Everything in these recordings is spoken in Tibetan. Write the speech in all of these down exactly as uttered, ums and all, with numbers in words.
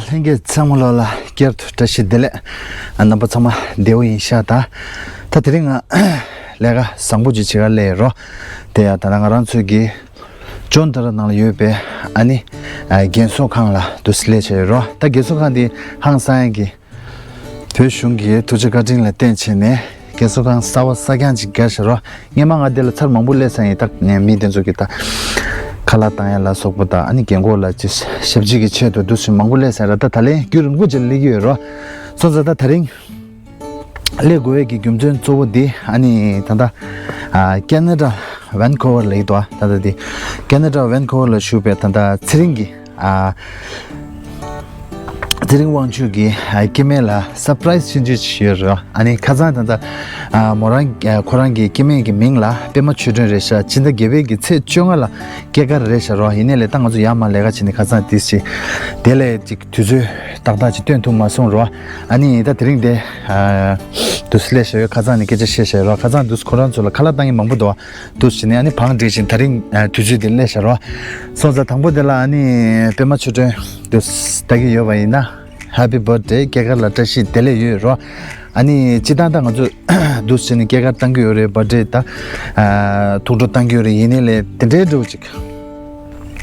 ལྷན་རྒྱས་ཚང་མ་ལོ་ལ་བསྐྱར་དུ་བཀྲ་ཤིས་བདེ་ལེགས། ཨ། རྣམ་པ་ཚང་མ་བདེ་པོ་ཡིན་ཤག་ད། ད་དེ་རིང་ང་ལས་ཀ་བཟང་པོ་ཅིག་བྱེད་ག་སླེབས་ཡོད་རོ། དེ་ཡང་ད་ལྟ་ང་རང་ཚོའི་གི་ཇོན་ཏ་ར་ནང་ལ་ཡོད་པའི་ཨ་ནི་ཨ་རྒན་གསོ་ཁང་ལ་དུ་སླེབས་བྱས་ཡོད་རོ། ད་རྒན་གསོ་ཁང་འདི་ཧང་སང་གི་བོད་གཞུང་གི་ཐུགས་རྗེ་བཀའ་དྲིན་ལ་བརྟེན་བྱས་ནས་རྒན་གསོ་ཁང་གསར་པ་གསར་རྐྱང་ཅིག་བརྒྱབ་བཞག་རོ། སྔོན་མ་ང་འདི་ལ་ཚར་མང་པོ་སླེབས་ཚར་ཡིན། ད་ངས་མི་དེ་ཚོ་གི་ད་ཁ་ལག་བཏང་ཡ་ལ་སོགས་པ་དང་ཨ་ནི་རྒན་གོག་ལ་ཅིག་ཞབས་ཕྱི་གི་ཆེད་དུ་འདུག་སེ་མང་པོ་སླེབས་ཚར་ར། ད་ད་ལན་རྒྱུན་རིང་པོ་ཅིག་སླེབས་ཀྱི་ཡོད་རོ། སོང་ཙང་ད་ད་རིང་སླེབས་དགོས་ཡས་ཀྱི་རྒྱུ་མཚན་གཙོ་བོ་འདི་ཨ་ནི་ད་ལྟ་ཨ་ཁེ་ན་ཌ་ཝན་ཁོ་ཝར་ལ་ཡིན་འདུག་ཨ། ད་ལྟ་འདི་ཁེ་ན་ཌ་ཝན་ཁོ་ཝར་ལ་བཞུགས་པའི་ད་ལྟ་ཚེ་རིང་གི་ཨ། ཚེ་རིང་དབང་ཕྱུག་གི་ཨ་སྐྱེ་དམན་ལ་སར་པ་རའི་སི་ཆུང་ཆུང་ཅིག་ཡོད་རེད། ཨ་ནི་ཁ་སང་ད་ལྟ་ཨ་མོ་རང་ཨ་ཁོ་རང་གི་སྐྱེ་དམན་གྱི་མིང་ལ་པད་མ་ཆོས་སྒྲོན་རེད་ཤག་ཕྱི་ཟླ་བརྒྱད་པའི་གི་ཚེས་བཅོ་ལྔ་ལ་སྐྱེས་སྐར་རེད་ཤག་རོ། ཡིན་ནའི་ལས་ད་ང་ཚོ་ཡར་མར་ལས་ཀ་བྱས་ནས་ཁ་སང་དེ་ཅིག་དེ་ལས་ཅིག་དུས་ཚོད་ཏག་ཏག་ཅིག་སྟོན་ཐུབ་མ་སོང་རོ། ཨ་ནི་ད་དེ་རིང་དེ་ཨ་དུས་སླེབས་བཞག་ཡོད། ཁ་སང་ནས་སྐད་ཆ་བཤད་བཞག་ཡོད་རོ། ཁ་སང་དུས་ཁོ་རང་ཚོ་ལ་ཁ་ལག་བཏང་མཁན་མང་པོ་འདུག་དུས་ཕྱིན་ནས་ཨ་ནི་བང་བསྒྲིགས་ཤིང་ད་རིང་ཨ་དུས་ཚོད་དེ་སླེབས་བཞག་རོ། སོང་ཙང་དང་པོ་དེ་ལ་ཨ་ནི་པད་མ་ཆོས་སྒྲོན་དུས་ལྟ་གི་ཡོད་པ་ཡིན་ན་Happy Birthday། སྐྱེས་སྐར་ལ་བཀྲ་ཤིས་བདེ་ལེགས་ཡོད་རོ། ཨ་ནི་སྤྱིར་བཏང་ད་ང་ཚོ་དུས་ཕྱིན་ནས་སྐྱེས་སྐར་བཏང་གི་ཡོད་རེད། བར་ཌེ་ད་ཨ་ཐུགས་སྤྲོ་བཏང་གི་ཡོད་རེད། ཡིན་ནའི་ལས་དེ་འདྲའི་འདྲ་བོ་ཅིག་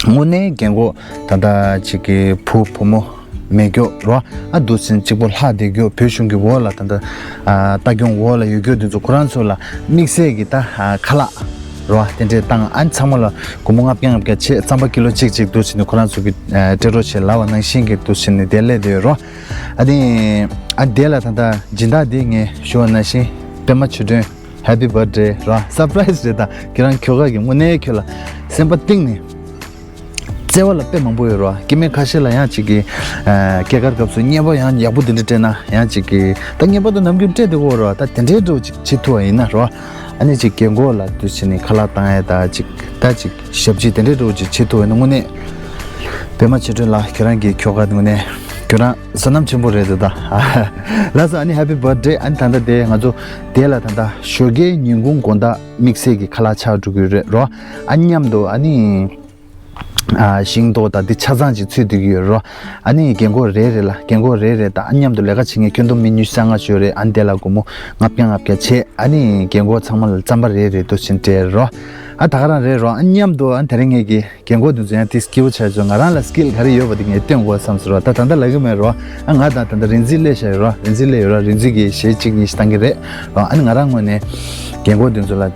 དངོས་གནས་རྒན་གོག་ད་ལྟ་ཅིག་གི་བུ་བུ་མོ་མེད་རྒྱུ་རོ། ཨ་འདུག་སེ་གཅིག་པོ་ལྷག་བསྡད་རྒྱུ། བོད་གཞུང་གི་འོག་ལ་ད་ལྟ་ཨ་ལྟ་སྐྱོང་འོག་ལ་ཡོད་རྒྱུ་དེ་ཚོ་ཁོ་རང་ཚོ་ལ་དམིགས་བསལ་གྱི་ད་ཨ་ཁ་ལག་རོ། དེ་འདྲས་བཏང་། ཨ་ནི་ཚང་མ་ལ་སྒོར་མོ་ལྔ་བརྒྱ་ལྔ་བརྒྱ་བྱས། རྩམ་པ་ཀི་ལོ་གཅིག་གཅིག་འདུག་སེ་ནི་ཁོ་རང་ཚོ་གི་ཨ་སྤྲད་རོགས་བྱེད་ལབ་པ་ནང་བཞིན་གྱི་འདུག་སེ་ནི་དེ་སླེབས་བསྡད་ཡོད་རོ། ཨ་ནི་ཨ་དེ་ལ་ད་ལྟ་སྦྱིན་བདག་འདི་ངས་ཞུ་བ་ནང་བཞིན་པད་མ་ཆོས་སྒྲོན། Happy Birthday ར། སར་པ་རའི་སི་རེད། ད་ཁྱེད་རང་ཁྱོ་ག་གི་དངོས་གནས་ཁྱོད་ལ་སེམས་པ་གཏིང་ནས་བརྩེ་བ་ལ་དཔེ་མང་པོ་ཡོད་ར། སྐྱེ་དམན་ཁ་ཤས་ལ་ཡང་ཅིག་གི་ཨ་སྐྱེས་སྐར་སྐབས་སུ་བརྙན་པར་ཡང་ཡག་པོ་འདི་འདྲ་སྤྲད་ན་ཡང་ཅིག་གི་ད་བརྙན་པར་དུ་ནམ་རྒྱུན་སྤྲད་བསྡད་ཀྱི་ཡོད་ར། ད་དེ་འདྲའི་འདྲ་བོ་ཅིག་བྱེད་ཐུབ་པ་ཡིན་ན་ར། ཨ་ནི་ཅིག་རྒན་གོག་ལ་དུས་ཕྱིན་ནས་ཁ་ལག་བཏང་ཡས་ད་ཅིག་ད་ཅིག་ཞབས་ཕྱི་དེ་འདྲའི་འདྲ་བོ་ཅིག་བྱེད་ཐུབ་པ་ཡིན་ན་དངོས་གནས་པད་མ་ཆོས་སྒྲོན་ལགས་ཁྱོད་རང་གི་ཁྱོ་ག་དངོས་གནས་ཁྱོད་རང་བསོད་ནམས་ཆེན་པོ་རེད་འདུག་ད། ལགས་སོ། ཨ་ནི་Happy Birthday། ཨ་ནི་ད་ལྟ་དེ་ང་ཚོ་དེ་ལ་ད་ལྟ་ཞོགས་ཀའི་ཉིན་གུང་དགོང་དག་དམིགས་བསལ་གྱི་ཁ་ལག་ཆགས་འགྲོ་གི་རེད་རོ། ཨ་མཉམ་དུ་ཨ་ནི་ཨ་ཤིང་ཏོག་དང་འདི་ཆ་ཚང་ཅིག་ཚུད་བསྡད་ཀྱི་ཡོད་རོ། ཨ་ནི་རྒན་གོག་རེ་རེ་ལ་རྒན་གོག་རེ་རེ་དང་ཨ་མཉམ་དུ་ལས་ཀ་བྱེད་མཁན་ཁྱོན་བསྡོམས་མི་ཉི་ཤུ་རྩ་ལྔ་ཞིག་ཡོད་རེད། ཨ་ནི་དེ་ལ་སྒོར་མོ་ལྔ་བརྒྱ་ལྔ་བརྒྱ་བྱས། ཨ་ནི་རྒན་གོག་ཚང་མ་ལ་རྩམ་པ་རེ་རེ་འདུག་སེ་སྤྲད་རོ། ཨ་ད་ག་རང་རེད་རོ། ཨ་མཉམ་དུ་ཨ་ནི་དེ་རིང་ངེད་ཀྱི་རྒན་གོག་དེ་ཚོ་ཡང་དེ་སྐྱིད་པོ་ཆགས་བྱུང་། ང་རང་ལ་སི་ཀིལ་ག་རེ་ཡོད་པ་དེ་ངས་སྟོན་དགོས་བསམ་སོང་རོ། ད་ད་ལྟ་ལབ་ཀྱི་མེད་རོ། ཨ་ང་དང་ད་ལྟ་རིག་འཛིན་སླེབས་བཞག་ཡོད་རོ། རིག་འཛིན་སླེབས་ཡོད་རོ། རིག་འཛིན་གྱིས་གཞས་གཅིག་གཉིས་ཤིག་བཏང་གི་རེད་རོ། ཨ་ནི་ང་རང་ངོས་ནས་རྒན་གོག་དེ་ཚོ་ལ་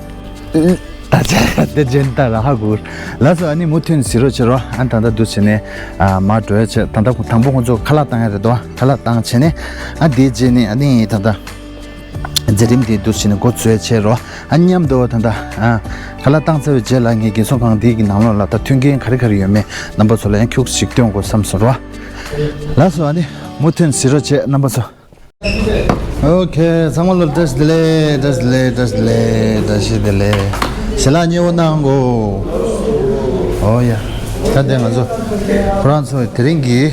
ད་ཆ་དེ་ཇན་ཏ་ར་ཧ་གུར། ལགས་སོ། ཨ་ནི་མུ་མཐུད་གཟིགས་རོགས་བྱེད་རོ། ཨ་ནི་ད་ལྟ་འདུག་བྱས་ནས་ཨ་མར་འགྲོ་ཡ་བྱེད། ད་ལྟ་དང་པོ་ཁོང་ཚོ་ཁ་ལག་བཏང་ཡ་རེད་དོ། ཁ་ལག་བཏང་བྱས་ནས་ཨ་དེའི་རྗེས་ནས་ཨ་ནི་ད་ལྟ་མཛད་རིམ་དེ་འདུག་བྱས་ནས་འགོ་འཛུགས་ཡ་བྱེད་རོ། ཨ་མཉམ་དུ་ད་ལྟ་ཨ་ཁ་ལག་བཏང་ཚར་བའི་རྗེས་ལ་ངས་རྒན་གསོ་ཁང་འདི་གི་ནང་ལོགས་ལ་ད་མཐུན་རྐྱེན་ག་རེ་ག་རེ་ཡོད་མེད་རྣམ་པ་ཚོ་ལ་ཡང་ཁྱུག་ཅིག་སྟོན་དགོས་བསམ་སོང་རོ། ལགས་སོ། ཨ་ནི་མུ་མཐུད་གཟིགས་རོགས་བྱེད་རྣམ་པ་ཚོ། ཨོ་ཁེ། ཚང་མ་ལ་བཀྲ་ཤིས་བདེ་ལེགས། བཀྲ་ཤིས་བདེ་ལེགས། བཀྲ་ཤིས་བདེ་ལེགས། བཀྲ་ཤིས་བདེ་ལེགས། ཞལ་ལག་མཉེས་པོ་གནང་གོ། ཨོ་ཡ། ད་དེ་ང་ཚོ་ཁོ་རང་ཚོ་དེ་རིང་གི་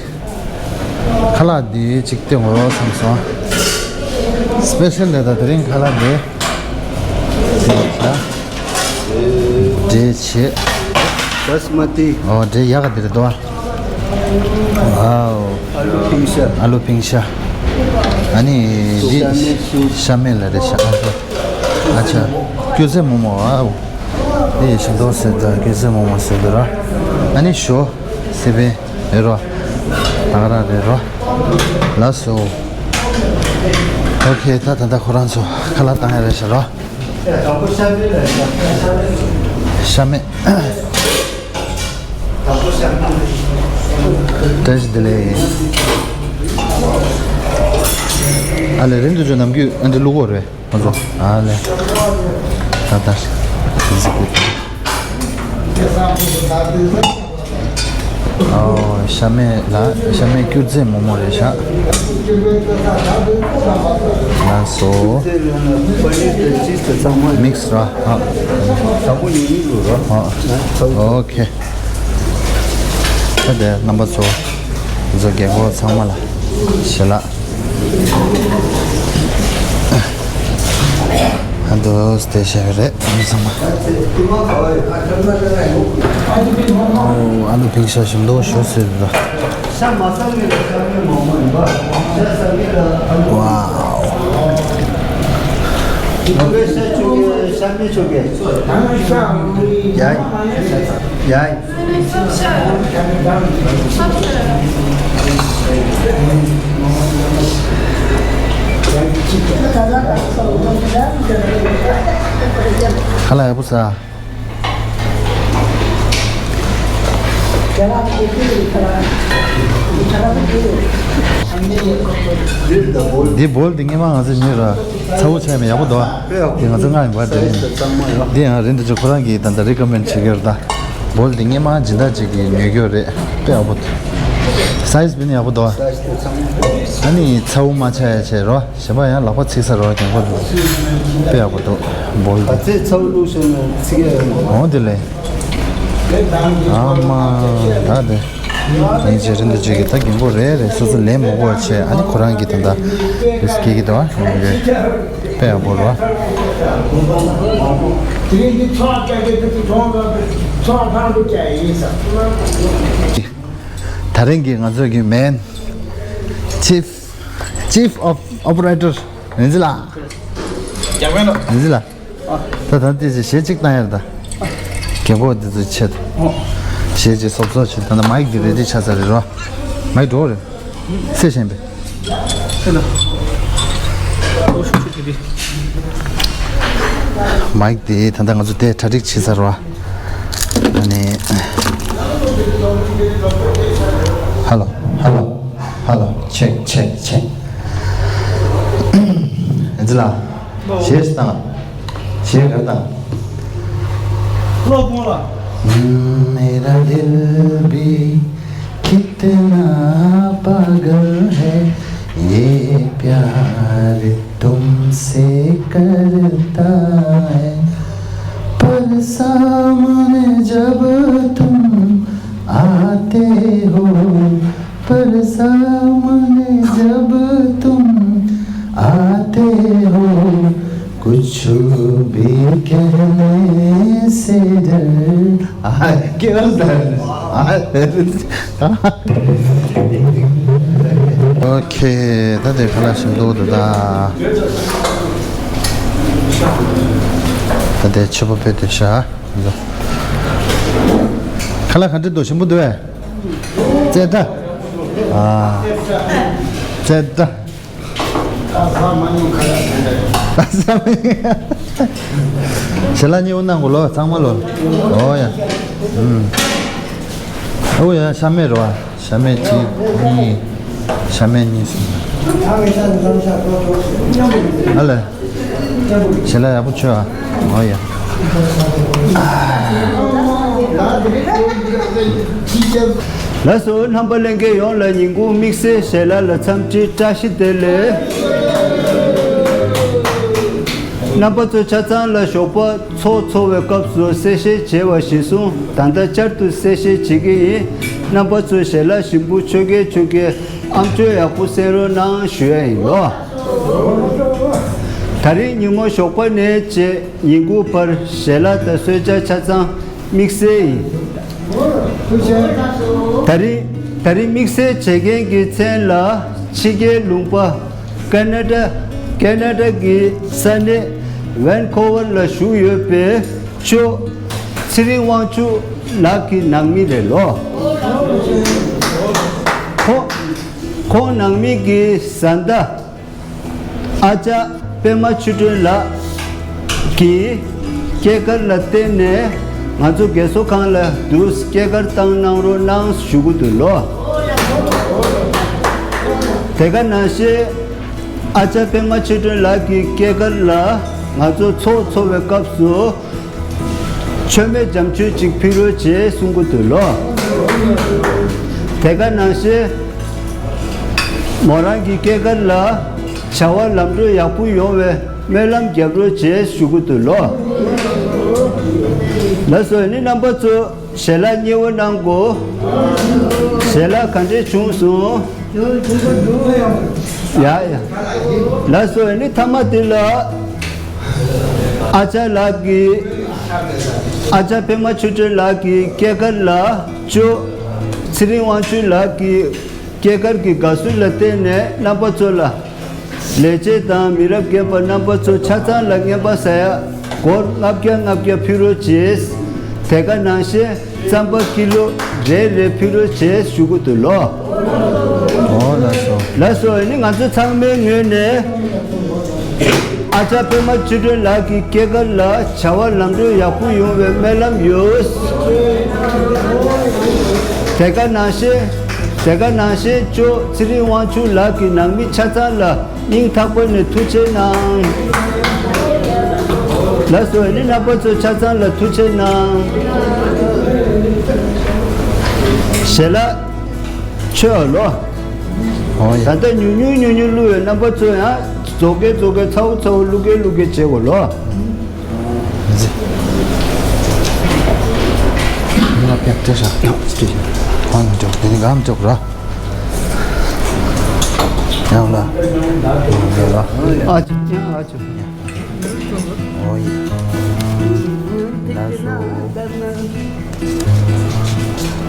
ཁ་ལག་འདི་གཅིག་སྟོན་དགོས་བསམ་སོང་། སི་པེ་ཤལ་རེད། ད་དེ་རིང་ཁ་ལག་འདི་འདི་བྱ། འདི་བྱེད། བཱ་སི་མ་ཏི། ཨོ་འདི་ཡག་ག་འདི་རེད་དོ། ཨའོ། ཨ་ལུ་ཕིང་ཤ། ཨ་ལུ་ཕིང་ཤ། ཨ་ནི་འདི་ཤ་མེད་ཤ་མེད་ལ་རེད་ཤག་ཨ་ཤ། ཨ་ཆ། སྐྱུར་རྫས་མོག་མོག་ཨའོ། འདི་ཤིང་ཏོག་ཟེར་དང་སྐྱུར་རྫས་མོག་མོག་ཟེར་དུ་ར། ཨ་ནི་ཞོ། སི་པན། རེད་རོ། ད་ག་རང་རེད་རོ། ལགས་སོ། ཨོ་ཁེ། ད་ད་ལྟ་ཁོ་རང་ཚོ་ཁ་ལག་བཏང་ཡ་རེད་ཤག་རོ། ཤ་མེད། བཀྲ་ཤིས་བདེ་ལེགས། ཨ་ལས་རིན་དུ་ཆོ་ནམ་རྒྱུན་ཨ་འདྲ་བླུག་གོ་རེད། ཁོ་ཚོ་ཨ་ལས། ད་ད། ཨོ་ཤ་མེད་ལ་ཤ་མེད་སྐྱུར་རྫས་མོག་མོག་རེད་ཤག་ལགས་སོ། མིག་སི་ར། ཨ། ཨོ་ཁེ། ད་དེ་རྣམ་པ་ཚོ། ཚོ་རྒན་གོག་ཚང་མ་ལ་ཞལ་ལག་ཨ་འདུག་སྟེ་བཤད་པ་རེད། མི་ཚང་མ། ཨོ། ཨ་ལུ་ཕིང་ཤ་ཞིམ་མདོག་ཞུ་ཟེར་ད། ཝའོ། ཡ་ཡ། ཁ་ལག་ཡག་པོ་ཟ། འདི་བོལ་འདི་སྔོན་མ་ང་ཚོ་ཉོས་ར། ཚ་བོ་ཆགས་མེད། ཡག་པོ་འདུག་ཨ། འདི་ང་ཚོ་མངགས་ཡོང་བ་དེ་རེད། འདི་ཡང་རིན་དུ་ཆུ་ཁོ་རང་གིས་ད་ལྟ་རི་ཀོ་མེན་བྱེད་ཀྱི་ཡོད་རེད་ད། བོལ་འདི་སྔོན་མ་སྦྱིན་བདག་ཅིག་གིས་ཉོས་ཀྱི་ཡོད་རེད། དཔེ་ཡག་པོ་འདུག་སའི་ཛི་བི་ནི་ཡག་པོ་འདུག་ཨ། ཨ་ནི་ཚ་བོ་མ་ཆགས་ཡ་བྱས་རོ། གཞན་པ་ཡང་ལག་པ་ཚིག་ས་རོ། རྒན་པོ་དཔེ་ཡག་པོ་འདུག་བོལ་འདི། ཨ་ཙི་ཚ་བོ་བླུགས་སོང་ན་ཚིག་ཡ་ཡོད་མ། འོ་དེ་ལས། ཨ་མ། ད་དེ། ངས་བྱས་རིན་དུ་ཅིག་གིས་ད་རྒན་པོ་རེ་རེ་སོ་སོ་ལས་མང་པོ་བྱས། ཨ་ནི་ཁོ་རང་གིས་ད་ལྟ་ཡུ་སི་སྐྱེལ་གྱི་འདུག་ཨ། དཔེ་ཡག་པོ་རེད་བ། ད་རིང་གི་ང་ཚོ་གི་མེན། ཅིཕ། ཅིཕ་ཨོབ་ཨོ་པ་རེ་ཊར། རིན་ཆེན་ལགས། རིན་ཆེན་ལགས། ད་ད་ལྟ་ཅིག་གཞས་གཅིག་བཏང་ཡར་ད། རྒད་པོ་འདི་ཚོའི་ཆེད་དུ། གཞས་གཅིག་སོབ་སོབ་བྱེད། ད་ལྟ་མའིག་འདི་རེ་ཌི་ཆགས་ཚར་རེད་རོ། མའིག་འགྲོ་རེད། སེ་ཤན་པས། མའིག་འདི་ད་ལྟ་ང་ཚོ་དེ་གྲ་སྒྲིག་བྱེད་ཚར་རོ། ཨ་ནི། ཧ་ལོ། ཧ་ལོ། ཧ་ལོ། ཆེག་ཆེག་ཆེག། ཨེ་ཛི་ལགས། གཞས་བཏང་། གཞས་ག་རེ་བཏང་། ཀློག་དགོངས་ལ། मेरा दिल भी कितना पागल है, ये प्यार तुमसे करता है। पर सामने जब तुम आते हो, पर सामने जब तुम आते हो, कुछ भी कहने से डर। ཨ། སྐྱེ་བ་ཟ། ཨ། ཨོ་ཁེ། ད་དེ་ཁ་ལག་ཞིམ་འདུག་ད། ད་དེ་ཕྱུ་པ་དཔེ་དེ་ཤ། ཁ་ལག་ག་འདྲ་འདུག་ཞིམ་པོ་འདུག་ཨེ། ཙེ་ཏྲ། ཨ། ཙེ་ཏྲ། ཨ་ས་མ་ཉུང་ཁ་ལག་ཟ་འདྲ་ཡོད། ཨ་ས་མ་ཉུང་། ཞལ་ལག་གཉིས་པོ་གནང་དགོས་ལོ། ཚང་མ་ལོ། ཨོ་ཡ། ཨུམ། ཨོ་ཡ། ཤ་མེད་རོ། ཤ་མེད་གཅིག་གཉིས། ཤ་མེད་གཉིས་གསུམ། ཨ་ལེ། ཞལ་ལག་ཡག་པོ་མཆོད་ཨ། ཨོ་ཡ། ལགས་སོ། རྣམ་པ་ལྷན་རྒྱས་ཡོངས་ལ་ཉིན་གུང་དམིགས་བསལ་ཞལ་ལག་ལ་འཚམས་འདྲི་བཀྲ་ཤིས་བདེ་ལེགས། རྣམ་པ་ཚོ་ཆ་ཚང་ལ་ཞོགས་པ་ཚོགས་འཚོགས་པའི་སྐབས་སུ་གསལ་བཤད་བྱས་པ་གཞིར་བཟུང་ད་ལྟ་བསྐྱར་དུ་གསལ་བཤད་བྱེད་ཀྱི་ཡིན། རྣམ་པ་ཚོས་ཞལ་ལག་ཞིམ་པོ་མཆོད་མཁན་ཁྱོད་ཀྱི་ཨམ་ཅོག་ཡག་པོ་གསན་རོགས་གནང་ཞུ་ཡ་ཡིན་ལོ། ད་རིང་ཉིན་མོ་ཞོགས་པ་ནས་བྱས་ཉིན་གུང་བར་ཞལ་ལག་དང་གསོལ་ཇ་ཆ་ཚང་དམིགས་བསལ་ཡིན། ད་རིང་ད་རིང་དམིགས་བསལ་བྱེད་མཁན་གྱི་མཚན་ལ་ཕྱི་རྒྱལ་ལུང་པ་ཀ་ན་ཌ། ཀ་ན་ཌ་གི་ས་གནས་ཝན་ཁོ་ཝར་ལ་བཞུགས་ཡོད་པའི་ཇོ་ཚེ་རིང་དབང་ཕྱུག་ལགས་ཀྱི་ནང་མི་རེད་ལོ། ཁོང་ཁོང་ནང་མི་གི་བཟའ་ཟླ་ཨ་ཅག་པད་མ་ཆོས་སྒྲོན་ལགས་ཀྱིས་སྐྱེས་སྐར་ལ་བརྟེན་ནས་ང་ཚོ་རྒས་གསོ་ཁང་ལ་དུ་སྐྱེས་སྐར་བཏང་གནང་རོགས་གནང་ཞུ་གི་འདུག་ལོ། དེ་ག་ནང་བཞིན་ཨ་ཅག་པད་མ་ཆོས་སྒྲོན་ལགས་ཀྱི་སྐྱེས་སྐར་ལ་ང་ཚོ་ཚོགས་འཚོགས་པའི་སྐབས་སུ་མཆོད་མེ་འཇམ་མཆོད་ཅིག་ཕུལ་རོགས་བྱེད་གསུང་གི་འདུག་ལོ། དེ་ག་ནང་བཞིན་མོ་རང་གི་སྐྱེས་སྐར་ལ་བྱ་བ་ལམ་འགྲོ་ཡག་པོ་ཡོང་བའི་སྨོན་ལམ་རྒྱབ་རོགས་བྱེད་ཞུ་གི་འདུག་ལོ། ལགས་སོ། ཨ་ནི་རྣམ་པ་ཚོ་ཞལ་ལག་མཉེས་པོ་གནང་དགོས། ཞལ་ལག་ག་འདྲས་བྱུང་སོང་། ཡ་ཡ། ལགས་སོ། ཨ་ནི་མཐའ་མ་དེ་ལ། ཨ་ཅག་ལགས་ཀྱིས། ཨ་ཅག་པད་མ་ཆོས་སྒྲོན་ལགས་ཀྱི་སྐྱེས་སྐར་ལ་ཅོ་ཚེ་རིང་དབང་ཕྱུག་ལགས་ཀྱི་སྐྱེས་སྐར་གྱི་དགའ་བསུ་ལ་བརྟེན་ནས་རྣམ་པ་ཚོ་ལ། ལས་བྱེད་དང་མི་རབས་རྒན་པ་རྣམ་པ་ཚོ་ཆ་ཚང་ལ་རྔན་པ་ཟ་ཡ་སྒོར་ལྔ་བརྒྱ་ལྔ་བརྒྱ་ཕུལ་རོགས་བྱེད། དེ་ག་ནང་བཞིན་རྩམ་པ་ཀི་ལོ་རེ་རེ་ཕུལ་རོགས་བྱེད་ཞུ་གི་འདུག་ལོ། ཨོ་ལགས་སོ། ལགས་སོ། ཨ་ནི་ང་ཚོ་ཚང་མའི་ངོས་ནས་ཨ་ཅག་པད་མ་ཆོས་སྒྲོན་ལགས་ཀྱི་སྐྱེས་སྐར་ལ་བྱ་བ་ལམ་འགྲོ་ཡག་པོ་ཡོང་བའི་སྨོན་ལམ་ཡོད། དེ་ག་ནང་བཞིན། དེ་ག་ནང་བཞིན་ཅོ་ཚེ་རིང་དབང་ཕྱུག་ལགས་ཀྱི་ནང་མི་ཆ་ཚང་ལ་སྙིང་ཐག་པ་ནས་ཐུགས་ཆེ་གནང་། ལགས་སོ། ཨ་ནི་རྣམ་པ་ཚོ་ཆ་ཚང་ལ་ཐུགས་ཆེ་གནང་། ཞལ་ལག་མཆོད་ལོ། ཨོ་ཡ། ད་ལྟ་ཉུང་ཉུང་ཉུང་ཉུང་བླུགས་ཡོད། རྣམ་པ་ཚོ་ཡང་རྫོགས་གེ་རྫོགས་གེ་ཚ་བོ་ཚ་བོ་བླུགས་གེ་བླུགས་གེ་བྱེད་དགོས་ལོ། ང་ལ་ཕེབས་སྤྲད་ཤག་ཡང་སྤྲད་ཤག་ཁོང་འཇོག་དེ་ནི་གང་འཇོག་ར། ཡང་ལ། ཡང་ལ། ཨ་ཅོ་ཡང་ཨ་ཅོ། ཨོ་ཡ། ལགས་སོ།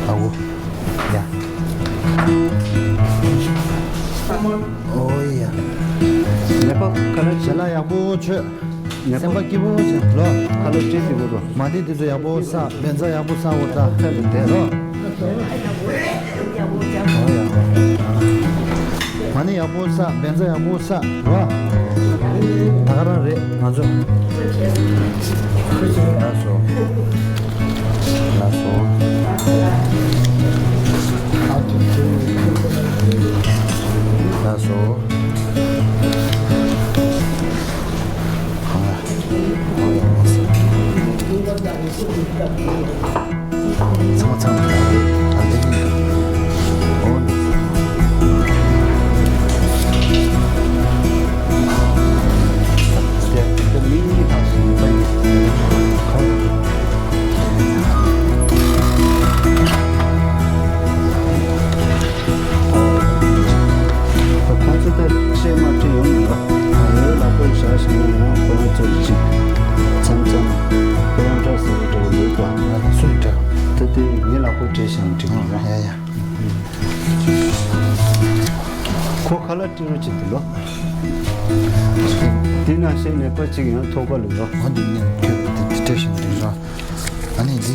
ཨ་འོ། ཡ། ཨོ་ཡ། ནེ་པ་ཁ་ལ་ཞལ་ལག་ཡག་པོ་མཆོད། ནེ་པ། སེམས་པ་སྐྱིད་པོ་བྱེད་ལོ། ཁ་ལ་ཅི་ཟེར་གོ་རོ། མ་ཎི་དེ་ཚོ་ཡག་པོ་བསགས། བཛྲ་ཡག་པོ་བསགས། འོ་ད་ཚར་རེད་དེ་རོ། ཨོ་ཡ། མ་ཎི་ཡག་པོ་བསགས། བཛྲ་ཡག་པོ་བསགས་རོ། ད་ག་རང་རེད་ང་ཚོ། ལགས་སོ། ལགས་སོ། ལགས་སོ། ཚང་མ་ཚང་མ། ཨ་ལེ། ཨོ། ཁོང་ཚོ་ད་བཤད་མ་ཐུབ་ཡོང་ངམ་ལ། ངའི་ལག་པར་བཞག་བཞག་ན་ཡང་ཁོ་རང་ཚོར་ཅིག་མཚམས་མཚམས་ཁོ་རང་འདྲ་ཟེར་བའི་འདྲ་བོ་ཡོད་པ། སུ་འདྲ། ད་དེ་ངའི་ལག་པར་སྤྲད་བཞག་ན་འགྲིག་གི་རེད། ཡ་ཡ། ཁོ་ཁ་ལག་སྤྲད་རོགས་བྱེད་དེ་ལོ། དེ་ནང་བཞིན་ནད་པ་ཅིག་ཡང་ཐོག་ཁ་ལ་ལོ། འོ་འདི་ནས་ཁྱོད་དེ་དེ་སྤྲད་བཞག་ན་འགྲིག་ར། ཨ་ནི་འདི་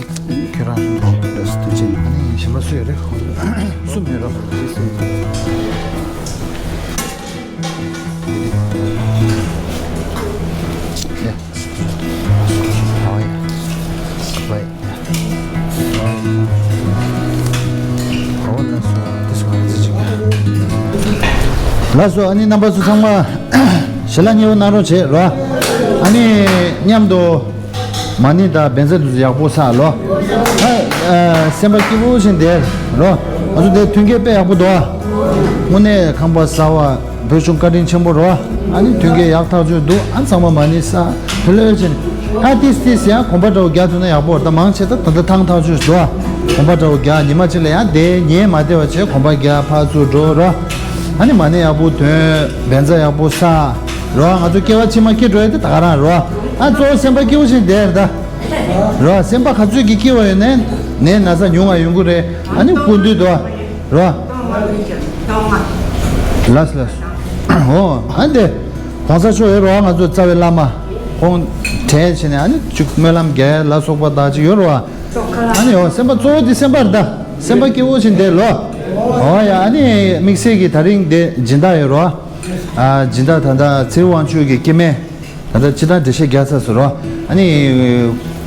ཁྱོད་རང་རིན་པོ་འདྲ་སུ་དུ་ཅན། ཨ་ནི་གཞན་པ་སུ་ཡོད་རེད། སུ་མེད་རོགས། ཡ། ཨོ་ཡ། ཝེ། ཨོ་ལགས་སོ། འདི་སུ་ག་ཚོད་ཅིག་ལགས་སོ། ཨ་ནི་རྣམ་པ་ཚོ་ཚང་མ་ཞལ་ལག་མཉེས་པོ་གནང་རོགས་བྱེད་རོ། ཨ་ནི་མཉམ་དུ། མ་ཎི་དང་བཛྲ་དེ་ཚོ་ཡག་པོ་བསགས་ལོ། ཨ། སེམས་པ་སྐྱིད་པོ་བྱས་བསྡད་རོ། ང་ཚོ་དེ་མཐུན་རྐྱེན་དཔེ་ཡག་པོ་འདུག་ཨ། དངོས་གནས་ཁང་པ་གསར་པ་བོད་གཞུང་བཀའ་དྲིན་ཆེན་པོ་རོ། ཨ་ནི་མཐུན་རྐྱེན་ཡག་ཐག་ཆོད་འདུག་ཨ། ཚང་མ་མ་ཎི་བསགས་ཕེབས་ལོས་བྱས། ཨ་ཏིས་ཏིས་ཡང་གོམ་པ་འདྲ་བོ་རྒྱག་ཐུབ་ན་ཡག་པོ་རེད། ད་མང་ཆེ་ད་ད་ལྟ་ཐང་ཐག་ཆོད་འདུག་ཨ། གོམ་པ་འདྲ་བོ་རྒྱག་ཉི་མ་གཅིག་ལ་ཡང་དེ་ཉལ་མ་བསྡད་པ་བྱས་གོམ་པ་རྒྱག་ཕར་ཚུར་འགྲོ་རོ། ཨ་ནི་མ་ཎི་ཡག་པོ་འདོན། བཛྲ་ཡག་པོ་བསགས་རོ། ང་ཚོ་སྐྱེ་བ་ཕྱི་མ་སྐྱེ་འགྲོ་ཡ་དེ་ད་ག་རང་རོ། ཨ་གཙོ་བོ་སེམས་པ་སྐྱིད་པོ་བྱས་བསྡད་རེད་ད། རོ། སེམས་པ་ག་ཚོད་ཀྱི་སྐྱིད་པོ་ཡོད་ནའི་ནད་ན་ཚ་ཉུང་བ་ཡོང་གི་རེད། ཨ་ནི་སྐུ་མདུན་དུ་རོ། ལགས་ལགས། ཨོ་ཨ་འདི་གོང་ས་མཆོག་ཡོད་རོ། ང་ཚོ་རྩ་བའི་བླ་མ་ཁོང་གྲལ་བྱས་ནས་ཨ་ནི་ཅིག་སྨོན་ལམ་རྒྱག་ལ་སོགས་པ་དག་ཅིག་ཡོད་རོ། ཨ་ནི་ཨོ་སེམས་པ་གཙོ་བོ་དེ་སེམས་པ་རེད་ད། སེམས་པ་སྐྱིད་པོ་བྱས་བསྡད་ལོ། ཨོ་ཡ། ཨ་ནི་དམིགས་བསལ་གྱི་ད་རིང་དེ་སྦྱིན་བདག་ཡོད་རོ། ཨ་སྦྱིན་བདག་ད་ལྟ་ཚེ་རིང་དབང་ཕྱུག་གི་སྐྱེ་དམན། ད་ལྟ་སྤྱིར་བཏང་འགྲེལ་བཤད་རྒྱག་ཚར་སོང་རོ། ཨ་ནི་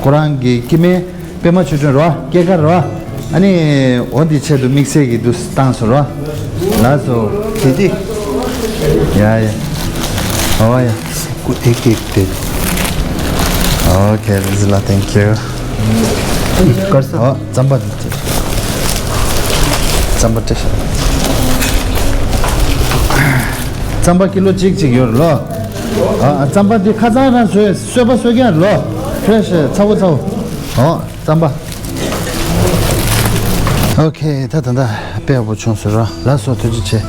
ཁོ་རང་གི་སྐྱེ་དམན་པད་མ་ཆོས་སྒྲོན་རོ། སྐྱེས་སྐར་རོ། ཨ་ནི་འོ་འདི་ཆེད་དུ་དམིགས་བསལ་གྱི་འདུག་བཏང་སོང་རོ། ལགས་སོ། དེ་དེ། ཡ་ཡ། ཨོ་ཡ། སྐུ་ཨེ་ཀེ་དེ། ཨོ་ཁེ། བཛྲ་ལ། Thank you། ཨོ་རྩམ་པ་དེ། རྩམ་པ་སྤྲད་ཤག་རྩམ་པ་ཀི་ལོ་གཅིག་གཅིག་ཡོད་རེད་ལོ། ཨ་རྩམ་པ་འདི་ཁ་སང་རང་བཟོས་བཟོས་པ་བཟོས་ཀྱང་རེད་ལོ། ཕེ་རེ་ཤི་ཚ་བོ་ཚ་བོ། ཨོ་རྩམ་པ། ཨོ་ཁེ། ད་ད་ད་དཔེ་ཡག་པོ་བྱུང་ཟེར་རོ། ལགས་སོ། ཐུགས་རྗེ་ཆེ།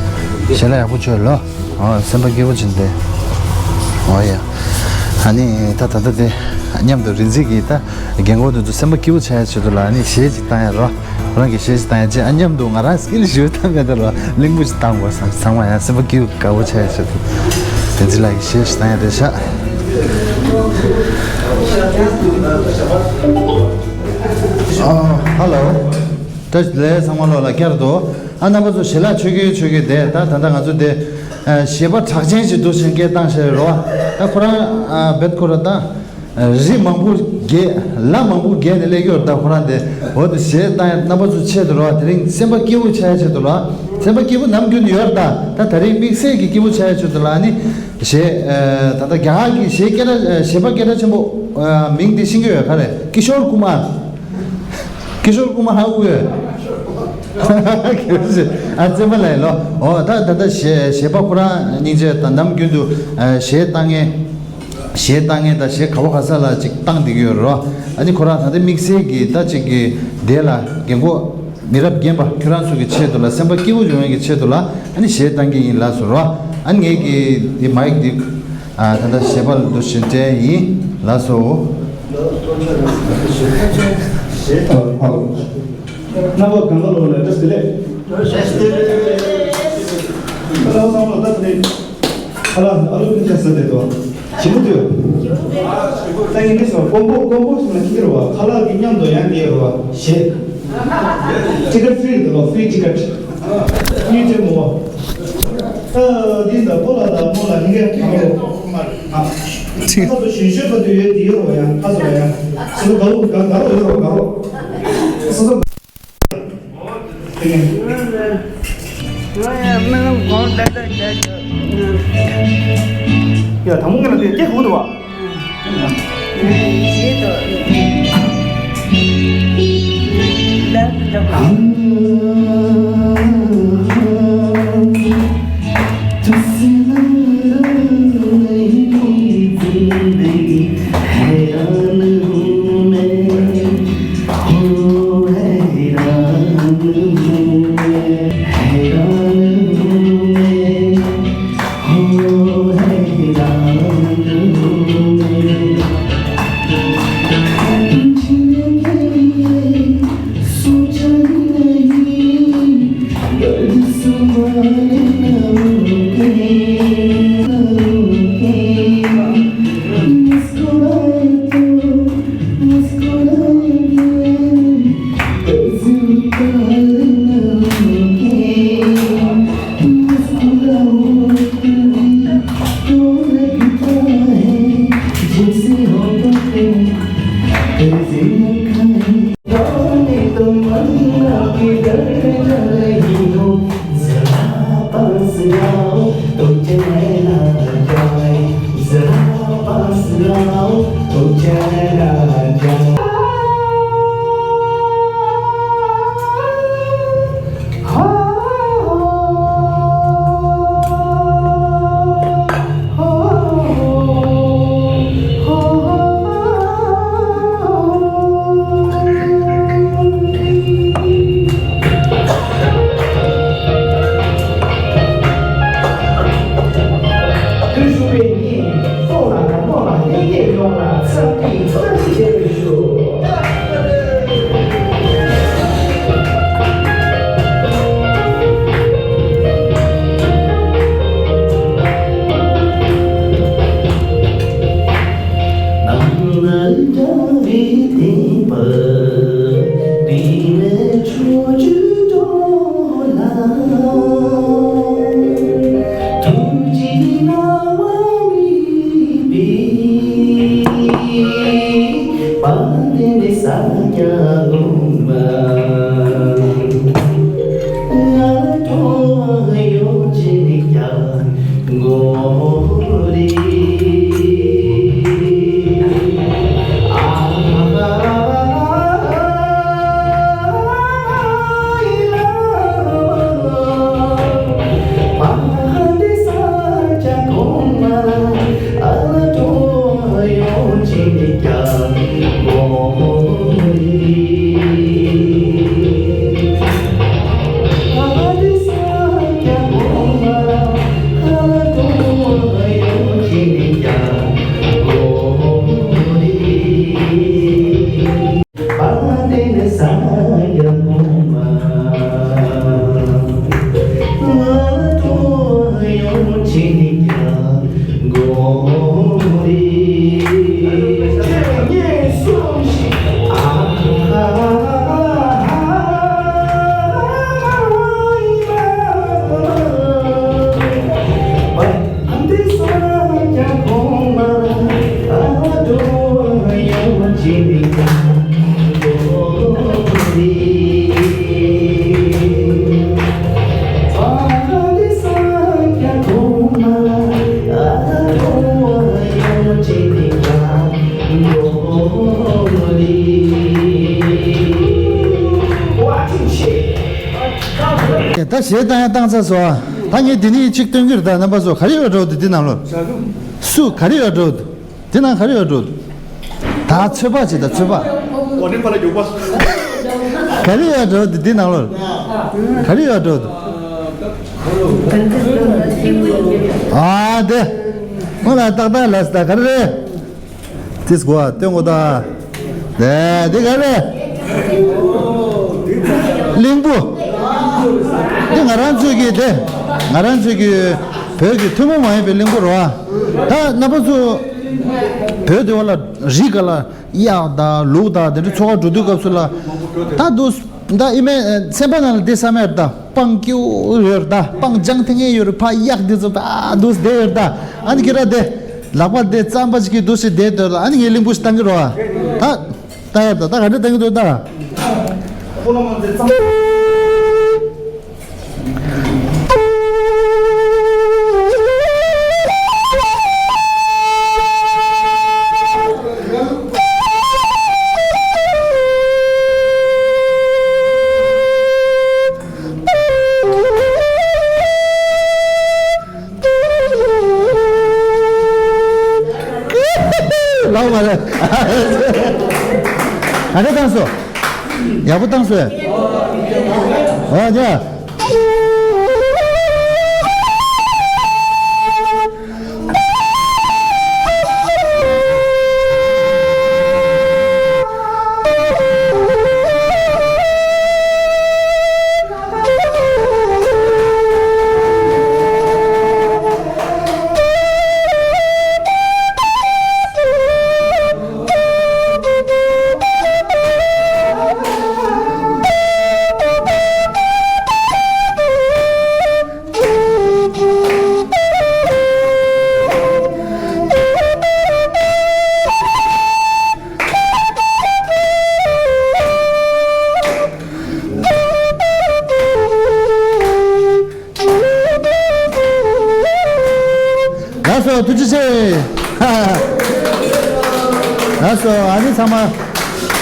ཞལ་ལག་ཡག་པོ་མཆོད་ལོ། ཨོ་སེམས་པ་སྐྱིད་པོ་བྱས་བསྡད། ཨོ་ཡ། ཨ་ནི་ད་ད་ལྟ་དེ་མཉམ་དུ་རིག་འཛིན་གྱིས་ད་རྒན་གོག་དེ་ཚོ་སེམས་པ་སྐྱིད་པོ་བྱ་ཡ་ཆེད་དུ་ལ་ཨ་ནི་གཞས་ཅིག་བཏང་ཡ་རོ། ཁོ་རང་གིས་གཞས་ཅིག་བཏང་ཡ་བྱས། ཨ་མཉམ་དུ་ང་རང་སྐད་ཞུ་བཏང་མེད་ད་རོ། གླིང་བུ་ཅིག་བཏང་དགོས་བསམ། ཚང་མ་ཡང་སེམས་པ་སྐྱིད་པོ་དགའ་པོ་བྱ་ཡ་ཆེད་དུ་རིག་འཛིན་ལགས་ཀྱིས་གཞས་ཅིག་བཏང་ཡ་དེ་བཞག་ཨ་ཧ་ལོ། བཀྲ་ཤིས་བདེ་ལེགས། ཚང་མ་ལོག་ལ་བསྐྱར་དུ། ཨ་རྣམ་པ་ཚོ་ཞལ་ལག་མཆོད་ཀྱི་མཆོད་ཀྱི་བསྡད། ད་ད་ལྟ་ང་ཚོ་དེ་ཨ་གཞས་པ་གྲགས་ཅན་ཞིག་འདུག་ཟེར་སྐད་བཏང་ཤེས་རོ། ད་ཁོ་རང་ཨ་བེད་ཁོ་ར་ད་རི་མང་པོ་བརྒལ་ལ་མང་པོ་བརྒལ་ནས་སླེབས་ཀྱི་ཡོད་རེད། ད་ཁོ་རང་དེ་འོ་དེ་གཞས་བཏང་ཡ་རྣམ་པ་ཚོ་ཆེད་དུ་རོ། དེ་རིང་སེམས་པ་སྐྱིད་པོ་བྱ་ཡ་ཆེད་དུ་རོ། སེམས་པ་སྐྱིད་པོ་ནམ་རྒྱུན་ནས་ཡོད་རེད། ད་ད་ད་རིང་དམིགས་བསལ་གྱི་སྐྱིད་པོ་བྱ་ཡ་ཆེད་དུ་ལ་ནི་གཞས་ཨ་ད་ལྟ་རྒྱ་གར་གྱི་གཞས་སྐད་གྲགས་གཞས་པ་སྐད་གྲགས་ཆེན་པོ་ཨ་མིང་དེ་ཤེས་ཀྱི་ཡོད། ག་རེ། ཀི་ཤོར་ཀུ་མར། ཀི་ཤོར་ཀུ་མར་ཧ་གོ་ཡོད། ཨ་བརྩེ་བ་ལས་ལོ། འོ་ད་ད་ལྟ་གཞས་གཞས་པ་ཁོ་རང་སྙིང་རྗེ་དང་ནམ་རྒྱུན་དུ་ཨ་གཞས་བཏང་མཁན་གཞས་བཏང་མཁན་དང་གཞས་ག་བ་ག་ས་ལ་ཅིག་བཏང་བསྡད་ཀྱི་ཡོད་རེད་རོ། ཨ་ནི་ཁོ་རང་ད་ལྟ་དམིགས་བསལ་གྱི་ད་ཅིག་གི་དེ་ལ་རྒན་གོག་མི་རབས་རྒན་པ་ཁྱོད་རང་ཚོ་གི་ཆེད་དུ་ལ་སེམས་པ་སྐྱིད་པོ་ཡོང་ཡ་གི་ཆེད་དུ་ལ་ཨ་ནི་གཞས་བཏང་གི་ཡིན་ལགས་སོ་རོ། ཨ་ནི་ངས་ཀྱི་འདི་མའིག་འདི་ཨ་ད་ལྟ་གཞས་པ་ལ་འདུག་བཞིན་སྤྲད་ཡིན་ལགས་སོ། རྣམ་པ་གང་ག་ལོ་ལ་བཀྲ་ཤིས་བདེ་ལེགས། བཀྲ་ཤིས་བདེ་ལེགས། ཁ་ལག་བསམ་བློ་བཏང་ནས་ཁ་ལག་ཨ་ལུ་ཀུན་ཆ་ཟ་བསྡད་དོ། ཞིམ་པོ་འདུག་ད་ཡིན་ནི་སོ་ཀོང་པོ་ཀོང་པོ་ཞིག་ལ་ཁྱི་རུ་བ་ཁ་ལག་གི་མཉམ་དུ་ཡང་དེ་རུ་བ་ཞེས། ཊི་ཀེ་ཊི་ཕི་རི་འདུག་ལོ། ཕི་རི་ཊི་ཀེ་ཊི། ཕི་རི་ཊི་མོ་བ། ཨ་འདི་ད་པོ་ལ་ད་མོ་ལ་ཧི་ག་ཧི་ག་རོ། ཨ་ཁ་ཚོ་ཞུན་ཤོད་པ་དུ་ཡོད་དེ་ཡོད་རོ་ཡང་ཁ་ཚོ་ཡང་སོ་ག་རོ་ག་ག་རོ་ཡོད་རོ་ག་རོ། སོ་སོ། ཡ་དང་པོ་ང་ལ་དེ་སྐྱེ་དགོས་འདུག་བ། ད་གཞས་བཏང་ཡང་བཏང་ཚར་སོང་། ད་ངས་འདི་ནས་གཅིག་སྟོན་གྱི་རེད། ད་རྣམ་པ་ཚོ་ག་རེ་ཡོད་འགྲོ་འདུག་འདི་ནང་ལོགས། སུ་ག་རེ་ཡོད་འགྲོ་འདུག་འདི་ནང་ག་རེ་ཡོད་འགྲོ་འདུག་ད་ཚོད་དཔག་བྱེད། ད་ཚོད་དཔག་ག་རེ་ཡོད་འགྲོ་འདུག་འདི་ནང་ལོགས། ག་རེ་ཡོད་འགྲོ་འདུག་ཨ་དེ། ཁོང་ལ་ཏག་ཏག་ལབ་སོང་། ད་ག་རེ་རེད། ཏིས་གོ་སྟོན་གོ་ད། དེ་དེ་ག་རེ། གླིང་བུ། དེ་ང་རང་ཚོའི་གི་དེ། ང་རང་ཚོའི་གི་བོད་ཀྱི་ཐུན་མོང་མ་ཡིན་པའི་གླིང་བུ་རེད་བ། ད་རྣམ་པ་ཚོ་བོད་དེ་བ་ལ་རི་ག་ལ་གཡག་དང་ལུག་དང་དེ་འདྲ་འཚོ་ག་འགྲོ་དུས་སྐབས་སུ་ལ། ད་དུ་ད་ཨི་མེ་སེམས་པ་ནང་ལ་དེ་བསམ་ཡོད་ད། སྤང་སྐྱིད་ཡོད་ད། སྤང་ལྗང་ཐིང་ངེ་ཡོད་རེད། ཕ་གཡག་དེ་ཚོ་ཕ་དུས་བསྡད་ཡོད་ད། ཨ་ནི་ཁྱེད་རང་དེ་ལག་པ་དེ་རྩམ་པ་ཅིག་གིས་དུས་ཞིག་བསྡད་འདུག་ལ། ཨ་ནི་ངས་གླིང་བུ་ཞིག་བཏང་གི་རོགས། ད་ད་ཡར་ད་ད་ག་འདྲ་བཏང་གི་འདུག་ད། ལའོ་མ་རེད། ག་འདྲ་བཏང་སོང་། ཡག་པོ་བཏང་སོང་། ཨོ་ཡ། ལགས་སོ། ཐུགས་རྗེ་ཆེ། ལགས་སོ། ཨ་ནི་ཚང་མ་